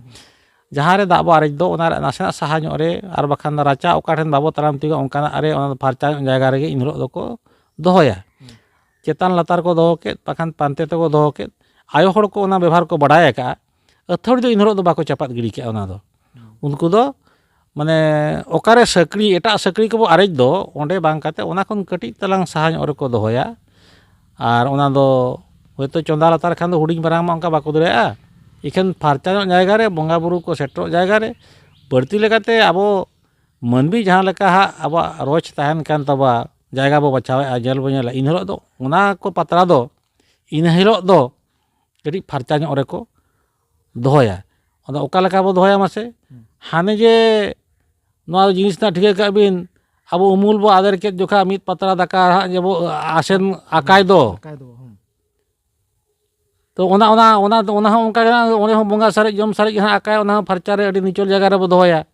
ᱡᱟᱦᱟᱸ ᱨᱮ ᱫᱟᱜ ᱵᱚ ᱟᱨᱮᱡ ᱫᱚ, ᱚᱱᱟ ᱨᱮ ᱱᱟᱥᱮᱱᱟᱜ ᱥᱟᱦᱟ ᱧᱚᱜ ᱨᱮ, ᱟᱨ ᱵᱟᱠᱷᱟᱱ ᱫᱚ ᱨᱟᱪᱟ ᱚᱠᱟ ᱴᱷᱮᱱ ᱵᱟᱵᱚ ᱛᱟᱲᱟᱢ ᱛᱤᱭᱳᱜᱟ ᱚᱱᱠᱟᱱᱟᱜ ᱨᱮ ᱚᱱᱟ ᱯᱷᱟᱨᱪᱟ ᱧᱚᱜ ᱡᱟᱭᱜᱟ ᱨᱮᱜᱮ ᱤᱱ ᱦᱤᱞᱳᱜ ᱫᱚᱠᱚ ᱫᱚᱦᱚᱭᱟ᱾ ᱪᱮᱛᱟᱱ ᱞᱟᱛᱟᱨ ᱠᱚ ᱫᱚᱦᱚ ᱠᱮᱫ, ᱵᱟᱠᱷᱟᱱ ᱯᱟᱱᱛᱮ ᱛᱮᱠᱚ ᱫᱚᱦᱚ ᱠᱮᱫ᱾ ᱟᱭᱳ ᱦᱚᱲ ᱠᱚ ᱚᱱᱟ ᱵᱮᱵᱚᱦᱟᱨ ᱠᱚ ᱵᱟᱰᱟᱭ ᱟᱠᱟᱫᱼᱟ᱾ ᱟᱹᱛᱷᱟᱹᱲᱤ ᱫᱚ ᱤᱱ ᱦᱤᱞᱳᱜ ᱫᱚ ᱵᱟᱠᱚ ᱪᱟᱯᱟᱫ ᱜᱤᱰᱤ ᱠᱟᱜᱼᱟ ᱚᱱᱟ ᱫᱚ᱾ ᱩᱱᱠᱩ ᱫᱚ ᱢᱟᱱᱮ ᱚᱠᱟᱨᱮ ᱥᱟᱹᱠᱲᱤ, ᱮᱴᱟᱜ ᱥᱟᱹᱠᱲᱤ ᱠᱚᱵᱚ ᱟᱨᱮᱡ ᱫᱚ, ᱚᱸᱰᱮ ᱵᱟᱝ ᱠᱟᱛᱮ ᱚᱱᱟ ᱠᱷᱚᱱ ᱠᱟᱹᱴᱤᱡ ᱛᱟᱞᱟᱝ ᱥᱟᱦᱟ ᱧᱚᱜ ᱨᱮᱠᱚ ᱫᱚᱦᱚᱭᱟ᱾ ᱟᱨ ᱚᱱᱟ ᱫᱚ ᱦᱳᱭᱛᱳ ᱪᱚᱸᱫᱟ ᱞᱟᱛᱟᱨ ᱠᱷᱟᱱ ᱫᱚ ᱦᱩᱰᱤᱧ ᱢᱟᱨᱟᱝ ᱢᱟ ᱚᱱᱠᱟ ᱵᱟᱠᱚ ᱫᱟᱲᱮᱭᱟᱜᱼᱟ᱾ ᱤᱠᱷᱟᱹᱱ ᱯᱷᱟᱨᱪᱟ ᱧᱚᱜ ᱡᱟᱭᱜᱟ ᱨᱮ, ᱵᱚᱸᱜᱟ ᱵᱩᱨᱩ ᱠᱚ ᱥᱮᱴᱮᱨᱚᱜ ᱡᱟᱭᱜᱟ ᱨᱮ, ᱵᱟᱹᱲᱛᱤ ᱞᱮᱠᱟᱛᱮ ᱟᱵᱚ ᱢᱟᱹᱱᱢᱤ ᱡᱟᱦᱟᱸ ᱞᱮᱠᱟ ᱦᱟᱸᱜ ᱟᱵᱚᱣᱟᱜ ᱨᱚᱡᱽ ᱛᱟᱦᱮᱱ ᱠᱟᱱ ᱛᱟᱵᱚᱣᱟ, ᱡᱟᱭᱜᱟ ᱵᱚ ᱵᱟᱪᱷᱟᱣᱮᱫᱼᱟ, ᱧᱮᱞ ᱵᱚ ᱧᱮᱞᱟ, ᱤᱱ ᱦᱤᱞᱳᱜ ᱫᱚ ᱚᱱᱟ ᱠᱚ ᱯᱟᱛᱲᱟ ᱫᱚ ᱤᱱᱟᱹ ᱦᱤᱞᱳᱜ ᱫᱚ ᱠᱟᱹᱴᱤᱡ ᱯᱷᱟᱨᱪᱟ ᱧᱚᱜ ᱨᱮᱠᱚ ᱫᱚᱦᱚᱭᱟ᱾ ᱟᱫᱚ ᱚᱠᱟ ᱞᱮᱠᱟ ᱵᱚ ᱫᱚᱦᱚᱭᱟ ᱢᱟᱥᱮ? ᱦᱟᱱᱮ ᱡᱮ ᱱᱚᱣᱟ ᱡᱤᱱᱤᱥ ᱨᱮᱱᱟᱜ ᱴᱷᱤᱠᱟᱹ ᱠᱟᱜ ᱵᱤᱱ, ᱟᱵᱚ ᱩᱢᱩᱞ ᱵᱚ ᱟᱫᱮᱨ ᱠᱮᱫ ᱡᱚᱠᱷᱟ ᱢᱤᱫ ᱯᱟᱛᱲᱟ ᱫᱟᱠᱟ ᱦᱟᱸᱜ ᱡᱮᱵᱚ ᱟᱥᱮᱱ ᱟᱠᱟᱭ ᱫᱚ, ᱟᱠᱟᱭ ᱫᱚ, ᱦᱩᱸ᱾ ᱛᱚ ᱚᱱᱟ ᱚᱱᱟ ᱚᱱᱟ ᱚᱱᱟ ᱦᱚᱸ ᱚᱱᱠᱟ ᱜᱮ ᱦᱟᱸᱜ, ᱚᱸᱰᱮ ᱦᱚᱸ ᱵᱚᱸᱜᱟ ᱥᱟᱨᱮᱡ ᱡᱚᱢ ᱥᱟᱨᱮᱡ ᱜᱮ ᱦᱟᱸᱜ ᱟᱠᱟᱭ, ᱚᱱᱟ ᱦᱚᱸ ᱯᱷᱟᱨᱪᱟ ᱨᱮ ᱟᱹᱰᱤ ᱱᱤᱪᱚᱞ ᱡᱟᱭᱜᱟ ᱨᱮᱵᱚ ᱫᱚᱦᱚᱭᱟ᱾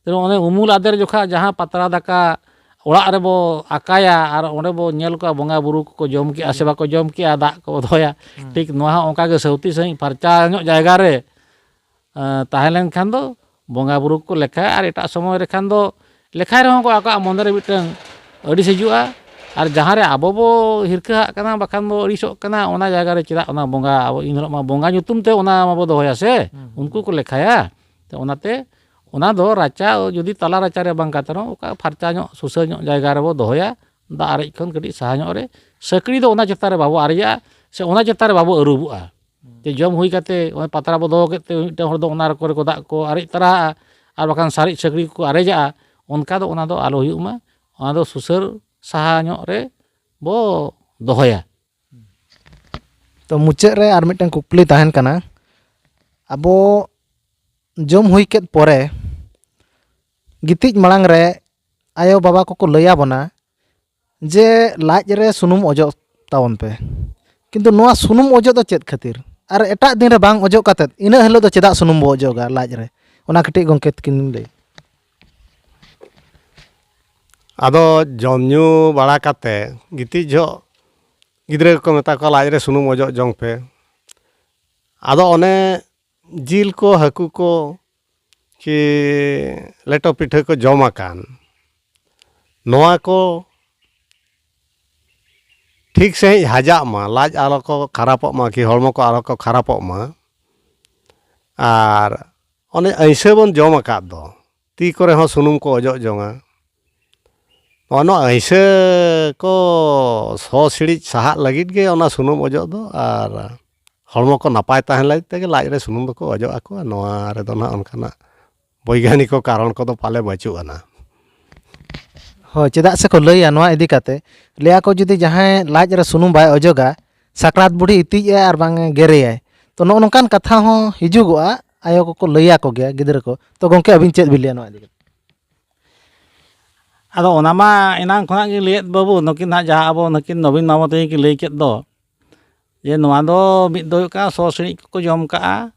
ᱛᱚ ᱚᱱᱮ ᱩᱢᱩᱞ ᱟᱫᱮᱨ ᱡᱚᱠᱷᱟ ᱡᱟᱦᱟᱸ ᱯᱟᱛᱲᱟ ᱫᱟᱠᱟ ᱚᱲᱟᱜ ᱨᱮᱵᱚ ᱟᱠᱟᱭᱟ ᱟᱨ ᱚᱸᱰᱮ ᱵᱚ ᱧᱮᱞ ᱠᱚᱣᱟ ᱵᱚᱸᱜᱟ ᱵᱩᱨᱩ ᱠᱚᱠᱚ ᱡᱚᱢ ᱠᱮᱜᱼᱟ ᱥᱮ ᱵᱟᱠᱚ ᱡᱚᱢ ᱠᱮᱜᱼᱟ, ᱫᱟᱜ ᱠᱚ ᱫᱚᱦᱚᱭᱟ, ᱴᱷᱤᱠ ᱱᱚᱣᱟ ᱦᱚᱸ ᱚᱱᱠᱟ ᱜᱮ ᱥᱟᱹᱣᱛᱤ ᱥᱟᱺᱦᱤᱡ ᱯᱷᱟᱨᱪᱟ ᱧᱚᱜ ᱡᱟᱭᱜᱟ ᱨᱮ, ᱮᱸ, ᱛᱟᱦᱮᱸ ᱞᱮᱱᱠᱷᱟᱱ ᱫᱚ ᱵᱚᱸᱜᱟ ᱵᱩᱨᱩ ᱠᱚ ᱞᱮᱠᱷᱟᱭᱟ᱾ ᱟᱨ ᱮᱴᱟᱜ ᱥᱚᱢᱚᱭ ᱨᱮᱠᱷᱟᱱ ᱫᱚ ᱞᱮᱠᱷᱟᱭ ᱨᱮᱦᱚᱸ ᱠᱚ ᱟᱠᱚᱣᱟᱜ ᱢᱚᱱᱮ ᱨᱮ ᱢᱤᱫᱴᱟᱝ ᱟᱹᱲᱤᱥ ᱦᱤᱡᱩᱜᱼᱟ᱾ ᱟᱨ ᱡᱟᱦᱟᱸ ᱨᱮ ᱟᱵᱚ ᱵᱚ ᱦᱤᱨᱠᱟᱹ ᱦᱟᱜ ᱠᱟᱱᱟ, ᱵᱟᱠᱷᱟᱱ ᱵᱚ ᱟᱹᱲᱤᱥᱚᱜ ᱠᱟᱱᱟ, ᱚᱱᱟ ᱡᱟᱭᱜᱟ ᱨᱮ ᱪᱮᱫᱟᱜ ᱚᱱᱟ ᱵᱚᱸᱜᱟ, ᱟᱵᱚ ᱤᱱ ᱦᱤᱞᱳᱜ ᱢᱟ ᱵᱚᱸᱜᱟ ᱧᱩᱛᱩᱢ ᱛᱮ ᱚᱱᱟ ᱢᱟᱵᱚ ᱫᱚᱦᱚᱭᱟ ᱥᱮ, ᱩᱱᱠᱩ ᱠᱚ ᱞᱮᱠᱷᱟᱭᱟ᱾ ᱛᱚ ᱚᱱᱟᱛᱮ ᱚᱱᱟ ᱫᱚ ᱨᱟᱪᱟ ᱡᱩᱫᱤ ᱛᱟᱞᱟ ᱨᱟᱪᱟ ᱨᱮ ᱵᱟᱝ ᱠᱟᱛᱮ ᱨᱮᱦᱚᱸ ᱚᱠᱟ ᱯᱷᱟᱨᱪᱟ ᱧᱚᱜ, ᱥᱩᱥᱟᱹᱨ ᱧᱚᱜ ᱡᱟᱭᱜᱟ ᱨᱮᱵᱚ ᱫᱚᱦᱚᱭᱟ, ᱫᱟᱜ ᱟᱨᱮᱡ ᱠᱷᱚᱱ ᱠᱟᱹᱴᱤᱡ ᱥᱟᱦᱟ ᱧᱚᱜ ᱨᱮ᱾ ᱥᱟᱹᱠᱲᱤ ᱫᱚ ᱚᱱᱟ ᱪᱮᱛᱟᱱ ᱨᱮ ᱵᱟᱵᱚ ᱟᱨᱮᱡᱟᱜᱼᱟ ᱥᱮ ᱚᱱᱟ ᱪᱮᱛᱟᱱ ᱨᱮ ᱵᱟᱵᱚ ᱟᱹᱨᱩᱵᱚᱜᱼᱟ᱾ ᱡᱮ ᱡᱚᱢ ᱦᱩᱭ ᱠᱟᱛᱮ ᱚᱱᱟ ᱯᱟᱛᱲᱟ ᱵᱚ ᱫᱚᱦᱚ ᱠᱮᱫ ᱛᱮ ᱢᱤᱫᱴᱟᱝ ᱦᱚᱲ ᱫᱚ ᱚᱱᱟ ᱠᱚᱨᱮ ᱠᱚ ᱫᱟᱜ ᱠᱚ ᱟᱨᱮᱡ ᱛᱟᱨᱟᱜᱼᱟ, ᱟᱨ ᱵᱟᱠᱷᱟᱱ ᱥᱟᱨᱮᱡ ᱥᱟᱹᱠᱲᱤ ᱠᱚᱠᱚ ᱟᱨᱮᱡᱟᱜᱼᱟ, ᱚᱱᱠᱟ ᱫᱚ ᱚᱱᱟ ᱫᱚ ᱟᱞᱚ ᱦᱩᱭᱩᱜ ᱢᱟ᱾ ᱚᱱᱟ ᱫᱚ ᱥᱩᱥᱟᱹᱨ ᱥᱟᱦᱟ ᱧᱚᱜ ᱨᱮ ᱵᱚ ᱫᱚᱦᱚᱭᱟ᱾ ᱛᱚ ᱢᱩᱪᱟᱹᱫ ᱨᱮ ᱟᱨ ᱢᱤᱫᱴᱟᱝ ᱠᱩᱠᱞᱤ ᱛᱟᱦᱮᱱ ᱠᱟᱱᱟ, ᱟᱵᱚ ᱡᱚᱢ ᱦᱩᱭ ᱠᱮᱫ ᱯᱚᱨᱮ ᱜᱤᱛᱤᱡ ᱢᱟᱲᱟᱝ ᱨᱮ ᱟᱭᱳ ᱵᱟᱵᱟ ᱠᱚᱠᱚ ᱞᱟᱹᱭ ᱟᱵᱚᱱᱟ ᱡᱮ ᱞᱟᱡ ᱨᱮ ᱥᱩᱱᱩᱢ ᱚᱡᱚᱜ ᱛᱟᱵᱚᱱ ᱯᱮ, ᱠᱤᱱᱛᱩ ᱱᱚᱣᱟ ᱥᱩᱱᱩᱢ ᱚᱡᱚᱜ ᱫᱚ ᱪᱮᱫ ᱠᱷᱟᱹᱛᱤᱨ? ᱟᱨ ᱮᱴᱟᱜ ᱫᱤᱱ ᱨᱮ ᱵᱟᱝ ᱚᱡᱚᱜ ᱠᱟᱛᱮᱫ ᱤᱱᱟᱹ ᱦᱤᱞᱳᱜ ᱫᱚ ᱪᱮᱫᱟᱜ ᱥᱩᱱᱩᱢ ᱵᱚ ᱚᱡᱚᱜᱟ ᱞᱟᱡ ᱨᱮ? ᱚᱱᱟ ᱠᱟᱹᱴᱤᱡ ᱜᱚᱢᱠᱮ ᱛᱟᱹᱠᱤᱱ ᱞᱟᱹᱭ᱾ ᱟᱫᱚ ᱡᱚᱢ ᱧᱩ ᱵᱟᱲᱟ ᱠᱟᱛᱮ ᱜᱤᱛᱤᱡ ᱡᱚᱦᱚᱜ ᱜᱤᱫᱽᱨᱟᱹ ᱠᱚᱠᱚ ᱢᱮᱛᱟ ᱠᱚᱣᱟ, "ᱞᱟᱡ ᱨᱮ ᱥᱩᱱᱩᱢ ᱚᱡᱚᱜ ᱡᱚᱝ ᱯᱮ᱾" ᱟᱫᱚ ᱚᱱᱮ ᱡᱤᱞ ᱠᱚ, ᱦᱟᱹᱠᱩ ᱠᱚ, ᱠᱤ ᱞᱮᱴᱚ ᱯᱤᱴᱷᱟᱹ ᱠᱚ ᱡᱚᱢ ᱟᱠᱟᱱ, ᱱᱚᱣᱟ ᱠᱚ ᱴᱷᱤᱠ ᱥᱟᱺᱦᱤᱡ ᱦᱟᱡᱟᱜ ᱢᱟ, ᱞᱟᱡ ᱟᱞᱚ ᱠᱚ ᱠᱷᱟᱨᱟᱯᱚᱜ ᱢᱟ, ᱠᱤ ᱦᱚᱲᱢᱚ ᱠᱚ ᱟᱞᱚ ᱠᱚ ᱠᱷᱟᱨᱟᱯᱚᱜ ᱢᱟ᱾ ᱟᱨ ᱚᱱᱮ ᱟᱹᱭᱥᱟᱹ ᱵᱚᱱ ᱡᱚᱢ ᱟᱠᱟᱫ ᱫᱚ, ᱛᱤ ᱠᱚᱨᱮ ᱦᱚᱸ ᱥᱩᱱᱩᱢ ᱠᱚ ᱚᱡᱚᱜ ᱡᱚᱝᱟ᱾ ᱱᱚᱜᱼᱚ ᱱᱚᱣᱟ ᱟᱹᱭᱥᱟᱹ ᱠᱚ ᱥᱚ ᱥᱤᱬᱤᱡ ᱥᱟᱦᱟᱜ ᱞᱟᱹᱜᱤᱫ ᱜᱮ ᱚᱱᱟ ᱥᱩᱱᱩᱢ ᱚᱡᱚᱜ ᱫᱚ, ᱟᱨ ᱦᱚᱲᱢᱚ ᱠᱚ ᱱᱟᱯᱟᱭ ᱛᱟᱦᱮᱸ ᱞᱟᱹᱜᱤᱫ ᱛᱮᱜᱮ ᱞᱟᱡ ᱨᱮ ᱥᱩᱱᱩᱢ ᱫᱚᱠᱚ ᱚᱡᱚᱜ ᱟᱠᱚᱣᱟ᱾ ᱱᱚᱣᱟ ᱨᱮᱫᱚ ᱱᱟᱦᱟᱜ ᱚᱱᱠᱟᱱᱟᱜ ᱵᱳᱭᱜᱟᱱᱤᱠ ᱠᱟᱨᱚᱱ ᱠᱚᱫᱚ ᱯᱟᱞᱮ ᱵᱟᱹᱪᱩᱜ ᱟᱱᱟ᱾ ᱦᱳᱭ, ᱪᱮᱫᱟᱜ ᱥᱮ ᱠᱚ ᱞᱟᱹᱭᱟ ᱱᱚᱣᱟ ᱤᱫᱤ ᱠᱟᱛᱮ, ᱞᱟᱹᱭᱟ ᱠᱚ ᱡᱩᱫᱤ ᱡᱟᱦᱟᱸᱭ ᱞᱟᱡ ᱨᱮ ᱥᱩᱱᱩᱢ ᱵᱟᱭ ᱚᱡᱚᱜᱟ, ᱥᱟᱠᱨᱟᱛ ᱵᱩᱰᱷᱤ ᱤᱛᱤᱡ ᱟᱭ ᱟᱨ ᱵᱟᱝ ᱮ ᱜᱮᱨᱮᱭᱟᱭ᱾ ᱛᱚ ᱱᱚᱜᱼᱚ ᱱᱚᱝᱠᱟᱱ ᱠᱟᱛᱷᱟ ᱦᱚᱸ ᱦᱤᱡᱩᱜᱚᱜᱼᱟ, ᱟᱭᱳ ᱠᱚᱠᱚ ᱞᱟᱹᱭᱟ ᱠᱚ ᱜᱮᱭᱟ ᱜᱤᱫᱽᱨᱟᱹ ᱠᱚ᱾ ᱛᱚ ᱜᱚᱢᱠᱮ, ᱟᱹᱵᱤᱱ ᱪᱮᱫ ᱵᱤᱱ ᱞᱟᱹᱭᱟ ᱱᱚᱣᱟ ᱤᱫᱤ ᱠᱟᱛᱮ? ᱟᱫᱚ ᱚᱱᱟ ᱢᱟ ᱮᱱᱟᱝ ᱠᱷᱚᱱᱟᱜ ᱜᱮ ᱞᱟᱹᱭᱮᱫ ᱵᱟᱹᱵᱩ, ᱱᱩᱠᱤᱱ ᱦᱟᱸᱜ ᱡᱟᱦᱟᱸ ᱟᱵᱚ ᱱᱩᱠᱤᱱ ᱱᱚᱵᱤᱱ ᱢᱟᱢᱚ ᱛᱟᱹᱠᱤᱱ ᱠᱤᱱ ᱞᱟᱹᱭ ᱠᱮᱫ ᱫᱚ, ᱡᱮ ᱱᱚᱣᱟ ᱫᱚ ᱢᱤᱫ ᱫᱚ ᱦᱩᱭᱩᱜ ᱠᱟᱱᱟ ᱥᱚ ᱥᱤᱬᱤᱡ ᱠᱚᱠᱚ ᱡᱚᱢ ᱠᱟᱜᱼᱟ,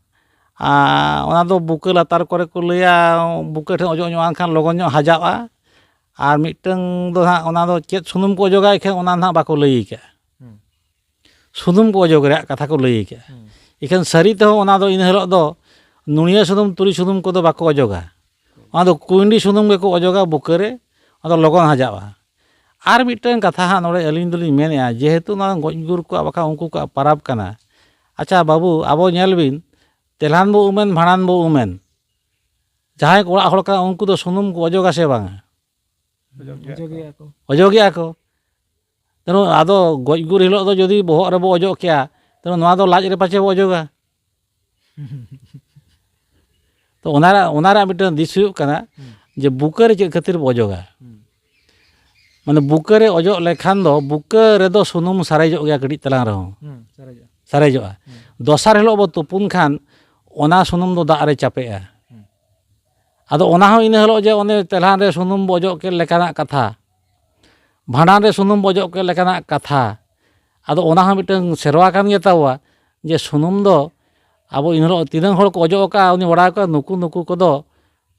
ᱟᱨ ᱚᱱᱟ ᱫᱚ ᱵᱩᱠᱟᱹ ᱞᱟᱛᱟᱨ ᱠᱚᱨᱮ ᱠᱚ ᱞᱟᱹᱭᱟ, ᱵᱩᱠᱟᱹ ᱴᱷᱮᱱ ᱚᱡᱚᱜ ᱧᱚᱜ ᱟᱱ ᱠᱷᱟᱱ ᱞᱚᱜᱚᱱ ᱧᱚᱜ ᱦᱟᱡᱟᱜᱼᱟ᱾ ᱟᱨ ᱢᱤᱫᱴᱟᱝ ᱫᱚ ᱦᱟᱸᱜ ᱚᱱᱟ ᱫᱚ ᱪᱮᱫ ᱥᱩᱱᱩᱢ ᱠᱚ ᱚᱡᱚᱜᱟᱭ ᱠᱷᱟᱱ ᱚᱱᱟ ᱱᱟᱦᱟᱜ ᱵᱟᱠᱚ ᱞᱟᱹᱭ ᱠᱟᱜᱼᱟ᱾ ᱥᱩᱱᱩᱢ ᱠᱚ ᱚᱡᱚᱜ ᱨᱮᱭᱟᱜ ᱠᱟᱛᱷᱟ ᱠᱚ ᱞᱟᱹᱭ ᱠᱟᱜᱼᱟ᱾ ᱤᱠᱷᱟᱹᱱ ᱥᱟᱹᱨᱤ ᱛᱮᱦᱚᱸ ᱚᱱᱟ ᱫᱚ ᱤᱱᱟᱹ ᱦᱤᱞᱳᱜ ᱫᱚ ᱱᱩᱲᱤᱭᱟᱹ ᱥᱩᱱᱩᱢ, ᱛᱩᱲᱤ ᱥᱩᱱᱩᱢ ᱠᱚᱫᱚ ᱵᱟᱠᱚ ᱚᱡᱚᱜᱟ᱾ ᱚᱱᱟ ᱫᱚ ᱠᱩᱸᱭᱰᱤ ᱥᱩᱱᱩᱢ ᱜᱮᱠᱚ ᱚᱡᱚᱜᱟ ᱵᱩᱠᱟᱹ ᱨᱮ, ᱚᱱᱟ ᱫᱚ ᱞᱚᱜᱚᱱ ᱦᱟᱡᱟᱜᱼᱟ᱾ ᱟᱨ ᱢᱤᱫᱴᱟᱝ ᱠᱟᱛᱷᱟ ᱦᱟᱸᱜ ᱱᱚᱰᱮ ᱟᱹᱞᱤᱧ ᱫᱚᱞᱤᱧ ᱢᱮᱱᱮᱫᱼᱟ, ᱡᱮᱦᱮᱛᱩ ᱱᱚᱣᱟ ᱜᱚᱡ ᱜᱩᱨ ᱠᱚᱣᱟᱜ ᱵᱟᱠᱷᱟᱱ ᱩᱱᱠᱩ ᱠᱚᱣᱟᱜ ᱯᱟᱨᱟᱵᱽ ᱠᱟᱱᱟ᱾ ᱟᱪᱪᱷᱟ ᱵᱟᱹᱵᱩ, ᱟᱵᱚ ᱧᱮᱞ ᱵᱤᱱ, ᱛᱮᱞᱦᱟᱱ ᱵᱚ ᱩᱢᱮᱱ, ᱵᱷᱟᱸᱰᱟᱱ ᱵᱚ ᱩᱢᱮᱱ, ᱡᱟᱦᱟᱸᱭ ᱠᱚ ᱚᱲᱟᱜ ᱦᱚᱲ ᱠᱟᱱᱟ ᱩᱱᱠᱩ ᱫᱚ ᱥᱩᱱᱩᱢ ᱠᱚ ᱚᱡᱚᱜᱟ ᱥᱮ ᱵᱟᱝᱟ? ᱚᱡᱚᱜ ᱜᱮᱭᱟ ᱠᱚ᱾ ᱚᱡᱚᱜᱮᱜᱼᱟ ᱠᱚ᱾ ᱛᱮᱱᱩ ᱟᱫᱚ ᱜᱚᱡ ᱜᱩᱨ ᱦᱤᱞᱳᱜ ᱫᱚ ᱡᱩᱫᱤ ᱵᱚᱦᱚᱜ ᱨᱮᱵᱚ ᱚᱡᱚᱜ ᱠᱮᱭᱟ, ᱛᱚ ᱱᱚᱣᱟ ᱫᱚ ᱞᱟᱡ ᱨᱮ ᱯᱟᱪᱮ ᱵᱚ ᱚᱡᱚᱜᱟ᱾ ᱛᱚ ᱚᱱᱟ ᱨᱮᱭᱟᱜ, ᱚᱱᱟ ᱨᱮᱭᱟᱜ ᱢᱤᱫᱴᱟᱝ ᱫᱤᱥ ᱦᱩᱭᱩᱜ ᱠᱟᱱᱟ ᱦᱩᱸ᱾ ᱡᱮ ᱵᱩᱠᱟᱹ ᱨᱮ ᱪᱮᱫ ᱠᱷᱟᱹᱛᱤᱨ ᱵᱚ ᱚᱡᱚᱜᱟ᱾ ᱦᱩᱸ᱾ ᱢᱟᱱᱮ ᱵᱩᱠᱟᱹ ᱨᱮ ᱚᱡᱚᱜ ᱞᱮᱠᱷᱟᱱ ᱫᱚ ᱵᱩᱠᱟᱹ ᱨᱮᱫᱚ ᱥᱩᱱᱩᱢ ᱥᱟᱨᱮᱡᱚᱜ ᱜᱮᱭᱟ ᱠᱟᱹᱴᱤᱡ ᱛᱟᱞᱟᱝ ᱨᱮᱦᱚᱸ᱾ ᱦᱩᱸ, ᱥᱟᱨᱮᱡᱚᱜᱼᱟ᱾ ᱥᱟᱨᱮᱡᱚᱜᱼᱟ᱾ ᱦᱩᱸ᱾ ᱫᱚᱥᱟᱨ ᱦᱤᱞᱳᱜ ᱵᱚ ᱛᱩᱯᱩᱱ ᱠᱷᱟᱱ ᱚᱱᱟ ᱥᱩᱱᱩᱢ ᱫᱚ ᱫᱟᱜ ᱨᱮ ᱪᱟᱯᱮᱜᱼᱟ᱾ ᱦᱩᱸ᱾ ᱟᱫᱚ ᱚᱱᱟ ᱦᱚᱸ ᱤᱱᱟᱹ ᱦᱤᱞᱳᱜ ᱡᱮ ᱚᱱᱮ ᱛᱮᱞᱦᱟᱱ ᱨᱮ ᱥᱩᱱᱩᱢ ᱵᱚ ᱚᱡᱚᱜ ᱠᱮᱫ ᱞᱮᱠᱟᱱᱟᱜ ᱠᱟᱛᱷᱟ, ᱵᱷᱟᱸᱰᱟᱱ ᱨᱮ ᱥᱩᱱᱩᱢ ᱵᱚ ᱚᱡᱚᱜ ᱠᱮᱫ ᱞᱮᱠᱟᱱᱟᱜ ᱠᱟᱛᱷᱟ, ᱟᱫᱚ ᱚᱱᱟ ᱦᱚᱸ ᱢᱤᱫᱴᱟᱝ ᱥᱮᱨᱣᱟ ᱠᱟᱱ ᱜᱮᱛᱟ ᱵᱚᱣᱟ ᱡᱮ ᱥᱩᱱᱩᱢ ᱫᱚ ᱟᱵᱚ ᱤᱱ ᱦᱤᱞᱳᱜ ᱛᱤᱱᱟᱹᱝ ᱦᱚᱲ ᱠᱚ ᱚᱡᱚᱜ ᱟᱠᱟᱫᱼᱟ, ᱩᱱᱤ ᱵᱟᱲᱟᱭ ᱠᱚᱣᱟ, ᱱᱩᱠᱩ ᱱᱩᱠᱩ ᱠᱚᱫᱚ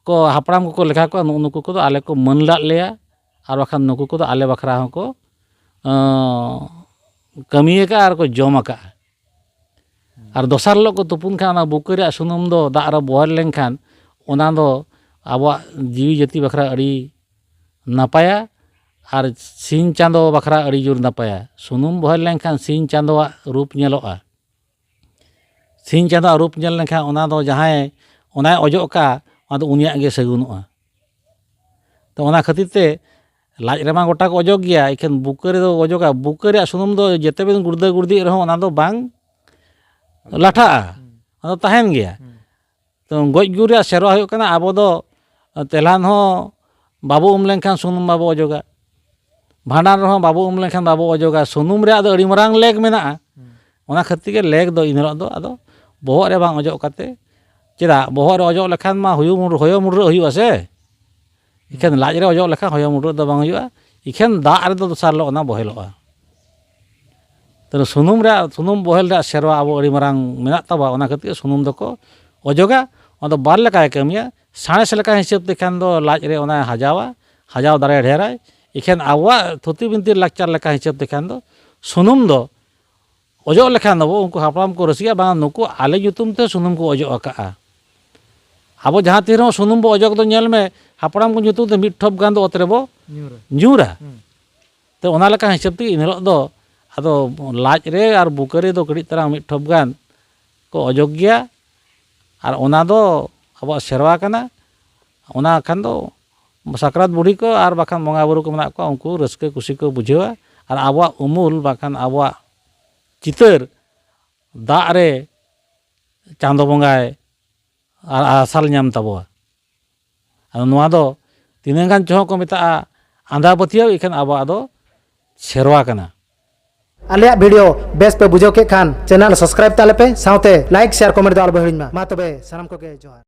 ᱠᱚ ᱦᱟᱯᱲᱟᱢ ᱠᱚᱠᱚ ᱞᱮᱠᱷᱟ ᱠᱚᱣᱟ, ᱱᱩᱜᱼᱩ ᱱᱩᱠᱩ ᱠᱚᱫᱚ ᱟᱞᱮ ᱠᱚ ᱢᱟᱹᱱ ᱞᱟᱫ ᱞᱮᱭᱟ, ᱟᱨ ᱵᱟᱠᱷᱟᱱ ᱱᱩᱠᱩ ᱠᱚᱫᱚ ᱟᱞᱮ ᱵᱟᱠᱷᱨᱟ ᱦᱚᱸᱠᱚ, ᱟᱸ, ᱠᱟᱹᱢᱤ ᱟᱠᱟᱫᱼᱟ ᱟᱨ ᱠᱚ ᱡᱚᱢ ᱟᱠᱟᱫᱼᱟ᱾ ᱟᱨ ᱫᱚᱥᱟᱨ ᱦᱤᱞᱳᱜ ᱠᱚ ᱛᱩᱯᱩᱱ ᱠᱷᱟᱱ ᱚᱱᱟ ᱵᱩᱠᱟᱹ ᱨᱮᱭᱟᱜ ᱥᱩᱱᱩᱢ ᱫᱚ ᱫᱟᱜ ᱨᱮ ᱵᱚᱦᱮᱞ ᱞᱮᱱᱠᱷᱟᱱ ᱚᱱᱟ ᱫᱚ ᱟᱵᱚᱣᱟᱜ ᱡᱤᱣᱤ ᱡᱟᱹᱛᱤ ᱵᱟᱠᱷᱨᱟ ᱟᱹᱰᱤ ᱱᱟᱯᱟᱭᱟ ᱟᱨ ᱥᱤᱧ ᱪᱟᱸᱫᱚ ᱵᱟᱠᱷᱨᱟ ᱟᱹᱰᱤ ᱡᱳᱨ ᱱᱟᱯᱟᱭᱟ᱾ ᱥᱩᱱᱩᱢ ᱵᱚᱦᱮᱞ ᱞᱮᱱᱠᱷᱟᱱ ᱥᱤᱧ ᱪᱟᱸᱫᱚᱣᱟᱜ ᱨᱩᱯ ᱧᱮᱞᱚᱜᱼᱟ᱾ ᱥᱤᱧ ᱪᱟᱸᱫᱚᱣᱟᱜ ᱨᱩᱯ ᱧᱮᱞ ᱞᱮᱱᱠᱷᱟᱱ ᱚᱱᱟ ᱫᱚ ᱡᱟᱦᱟᱸᱭ ᱚᱱᱟᱭ ᱚᱡᱚᱜ ᱠᱟᱜ, ᱚᱱᱟ ᱫᱚ ᱩᱱᱤᱭᱟᱜ ᱜᱮ ᱥᱟᱹᱜᱩᱱᱚᱜᱼᱟ᱾ ᱛᱚ ᱚᱱᱟ ᱠᱷᱟᱹᱛᱤᱨ ᱛᱮ ᱞᱟᱡ ᱨᱮᱢᱟ ᱜᱚᱴᱟ ᱠᱚ ᱚᱡᱚᱜ ᱜᱮᱭᱟ, ᱮᱠᱷᱮᱱ ᱵᱩᱠᱟᱹ ᱨᱮᱫᱚ ᱚᱡᱚᱜᱟ, ᱵᱩᱠᱟᱹ ᱨᱮᱭᱟᱜ ᱥᱩᱱᱩᱢ ᱫᱚ ᱡᱮᱛᱮ ᱵᱮᱱ ᱜᱩᱲᱫᱟᱹ ᱜᱩᱲᱫᱤᱜ ᱨᱮᱦᱚᱸ ᱚᱱᱟ ᱫᱚ ᱵᱟᱝ ᱞᱟᱴᱷᱟᱜᱼᱟ, ᱦᱩᱸ᱾ ᱚᱱᱟ ᱫᱚ ᱛᱟᱦᱮᱱ ᱜᱮᱭᱟ᱾ ᱦᱩᱸ᱾ ᱛᱚ ᱜᱚᱡ ᱜᱩᱨ ᱨᱮᱭᱟᱜ ᱥᱮᱨᱣᱟ ᱦᱩᱭᱩᱜ ᱠᱟᱱᱟ, ᱟᱵᱚ ᱫᱚ ᱛᱮᱞᱦᱟᱱ ᱦᱚᱸ ᱵᱟᱵᱚ ᱩᱢ ᱞᱮᱱᱠᱷᱟᱱ ᱥᱩᱱᱩᱢ ᱵᱟᱵᱚ ᱚᱡᱚᱜᱟ, ᱵᱷᱟᱸᱰᱟᱱ ᱨᱮᱦᱚᱸ ᱵᱟᱵᱚ ᱩᱢ ᱞᱮᱱᱠᱷᱟᱱ ᱵᱟᱵᱚ ᱚᱡᱚᱜᱟ᱾ ᱥᱩᱱᱩᱢ ᱨᱮᱭᱟᱜ ᱫᱚ ᱟᱹᱰᱤ ᱢᱟᱨᱟᱝ ᱞᱮᱠ ᱢᱮᱱᱟᱜᱼᱟ᱾ ᱦᱩᱸ᱾ ᱚᱱᱟ ᱠᱷᱟᱹᱛᱤᱨ ᱜᱮ ᱞᱮᱠ ᱫᱚ ᱤᱱ ᱦᱤᱞᱳᱜ ᱫᱚ ᱟᱫᱚ ᱵᱚᱦᱚᱜ ᱨᱮ ᱵᱟᱝ ᱚᱡᱚᱜ ᱠᱟᱛᱮ, ᱪᱮᱫᱟᱜ ᱵᱚᱦᱚᱜ ᱨᱮ ᱚᱡᱚᱜ ᱞᱮᱠᱷᱟᱱ ᱢᱟ ᱦᱚᱭᱚ ᱢᱩᱰ-, ᱦᱚᱭᱚ ᱢᱩᱰᱨᱟᱹᱜ ᱦᱩᱭᱩᱜᱼᱟ ᱥᱮ? ᱮᱠᱷᱮᱱ ᱞᱟᱡ ᱨᱮ ᱚᱡᱚᱜ ᱞᱮᱠᱷᱟᱱ ᱦᱚᱭᱚ ᱢᱩᱰᱨᱟᱹᱜ ᱫᱚ ᱵᱟᱝ ᱦᱩᱭᱩᱜᱼᱟ, ᱮᱠᱷᱮᱱ ᱫᱟᱜ ᱨᱮᱫᱚ ᱫᱚᱥᱟᱨ ᱦᱤᱞᱳᱜ ᱚᱱᱟ ᱵᱚᱦᱮᱞᱚᱜᱼᱟ᱾ ᱛᱟᱦᱞᱮ ᱥᱩᱱᱩᱢ ᱨᱮᱭᱟᱜ, ᱥᱩᱱᱩᱢ ᱵᱚᱦᱮᱞ ᱨᱮᱭᱟᱜ ᱥᱮᱨᱣᱟ ᱟᱵᱚ ᱟᱹᱰᱤ ᱢᱟᱨᱟᱝ ᱢᱮᱱᱟᱜ ᱛᱟᱵᱚᱣᱟ, ᱚᱱᱟ ᱠᱷᱟᱹᱛᱤᱨ ᱥᱩᱱᱩᱢ ᱫᱚᱠᱚ ᱚᱡᱚᱜᱟ᱾ ᱚᱱᱟ ᱫᱚ ᱵᱟᱨ ᱞᱮᱠᱟᱭ ᱠᱟᱹᱢᱤᱭᱟ᱾ ᱥᱟᱬᱮᱥ ᱞᱮᱠᱟ ᱦᱤᱥᱟᱹᱵ ᱛᱮᱠᱷᱟᱱ ᱫᱚ ᱞᱟᱡ ᱨᱮ ᱚᱱᱟᱭ ᱦᱟᱡᱟᱣᱟ, ᱦᱟᱡᱟᱣ ᱫᱟᱲᱮ ᱰᱷᱮᱨᱟᱭ᱾ ᱮᱠᱷᱮᱱ ᱟᱵᱚᱣᱟᱜ ᱛᱷᱩᱛᱤ ᱵᱤᱱᱛᱤ ᱞᱟᱠᱪᱟᱨ ᱞᱮᱠᱟ ᱦᱤᱥᱟᱹᱵ ᱛᱮᱠᱷᱟᱱ ᱫᱚ ᱥᱩᱱᱩᱢ ᱫᱚ ᱚᱡᱚᱜ ᱞᱮᱠᱷᱟᱱ ᱫᱚᱵᱚ, ᱩᱱᱠᱩ ᱦᱟᱯᱲᱟᱢ ᱠᱚ ᱨᱟᱹᱥᱤᱜᱼᱟ, ᱵᱟᱝ ᱱᱩᱠᱩ ᱟᱞᱮ ᱧᱩᱛᱩᱢ ᱛᱮ ᱥᱩᱱᱩᱢ ᱠᱚ ᱚᱡᱚᱜ ᱟᱠᱟᱜᱼᱟ᱾ ᱟᱵᱚ ᱡᱟᱦᱟᱸ ᱛᱤᱱ ᱨᱮᱦᱚᱸ ᱥᱩᱱᱩᱢ ᱵᱚ ᱚᱡᱚᱜ ᱫᱚ ᱧᱮᱞ ᱢᱮ, ᱦᱟᱯᱲᱟᱢ ᱠᱚ ᱧᱩᱛᱩᱢ ᱛᱮ ᱢᱤᱫ ᱴᱷᱚᱯ ᱜᱟᱱ ᱫᱚ ᱚᱛ ᱨᱮᱵᱚ ᱧᱩᱨᱟ᱾ ᱧᱩᱨᱟ᱾ ᱦᱩᱸ᱾ ᱛᱚ ᱚᱱᱟ ᱞᱮᱠᱟ ᱦᱤᱥᱟᱹᱵ ᱛᱮᱜᱮ ᱤᱱ ᱦᱤᱞᱳᱜ ᱫᱚ ᱟᱫᱚ ᱞᱟᱡ ᱨᱮ ᱟᱨ ᱵᱩᱠᱟᱹ ᱨᱮᱫᱚ ᱠᱟᱹᱴᱤᱡ ᱛᱟᱨᱟᱝ ᱢᱤᱫ ᱴᱷᱚᱯ ᱜᱟᱱ ᱠᱚ ᱚᱡᱚᱜ ᱜᱮᱭᱟ᱾ ᱟᱨ ᱚᱱᱟ ᱫᱚ ᱟᱵᱚᱣᱟᱜ ᱥᱮᱨᱣᱟ ᱠᱟᱱᱟ᱾ ᱚᱱᱟ ᱠᱷᱟᱱ ᱫᱚ ᱥᱟᱠᱨᱟᱛ ᱵᱩᱰᱷᱤ ᱠᱚ ᱟᱨ ᱵᱟᱠᱷᱟᱱ ᱵᱚᱸᱜᱟ ᱵᱩᱨᱩ ᱠᱚ ᱢᱮᱱᱟᱜ ᱠᱚᱣᱟ, ᱩᱱᱠᱩ ᱨᱟᱹᱥᱠᱟᱹ ᱠᱩᱥᱤ ᱠᱚ ᱵᱩᱡᱷᱟᱹᱣᱟ᱾ ᱟᱨ ᱟᱵᱚᱣᱟᱜ ᱩᱢᱩᱞ ᱵᱟᱠᱷᱟᱱ ᱟᱵᱚᱣᱟᱜ ᱪᱤᱛᱟᱹᱨ ᱫᱟᱜ ᱨᱮ ᱪᱟᱸᱫᱚ ᱵᱚᱸᱜᱟᱭ ᱟᱨ ᱟᱨᱥᱟᱞ ᱧᱟᱢ ᱛᱟᱵᱚᱣᱟ᱾ ᱟᱫᱚ ᱱᱚᱣᱟ ᱫᱚ ᱛᱤᱱᱟᱹᱜ ᱜᱟᱱ ᱪᱚᱦᱚᱸ ᱠᱚ ᱢᱮᱛᱟᱜᱼᱟ ᱟᱸᱫᱷᱟ ᱯᱟᱹᱛᱭᱟᱹᱣ, ᱤᱠᱷᱟᱹᱱ ᱟᱵᱚᱣᱟᱜ ᱫᱚ ᱥᱮᱨᱣᱟ ᱠᱟᱱᱟ᱾ ᱟᱞᱮᱭᱟᱜ ᱵᱷᱤᱰᱤᱭᱳ ᱵᱮᱥ ᱯᱮ ᱵᱩᱡᱷᱟᱹᱣ ᱠᱮᱫ ᱠᱷᱟᱱ ᱪᱮᱱᱮᱞ ᱥᱟᱵᱥᱠᱨᱟᱭᱤᱵ ᱛᱟᱞᱮ ᱯᱮ, ᱥᱟᱶᱛᱮ ᱞᱟᱭᱤᱠ, ᱥᱮᱭᱟᱨ, ᱠᱚᱢᱮᱱᱴ ᱫᱚ ᱟᱞᱚ ᱯᱮ ᱦᱤᱲᱤᱧ ᱢᱟ᱾ ᱢᱟ ᱛᱚᱵᱮ ᱥᱟᱱᱟᱢ ᱠᱚᱜᱮ ᱡᱚᱦᱟᱨ᱾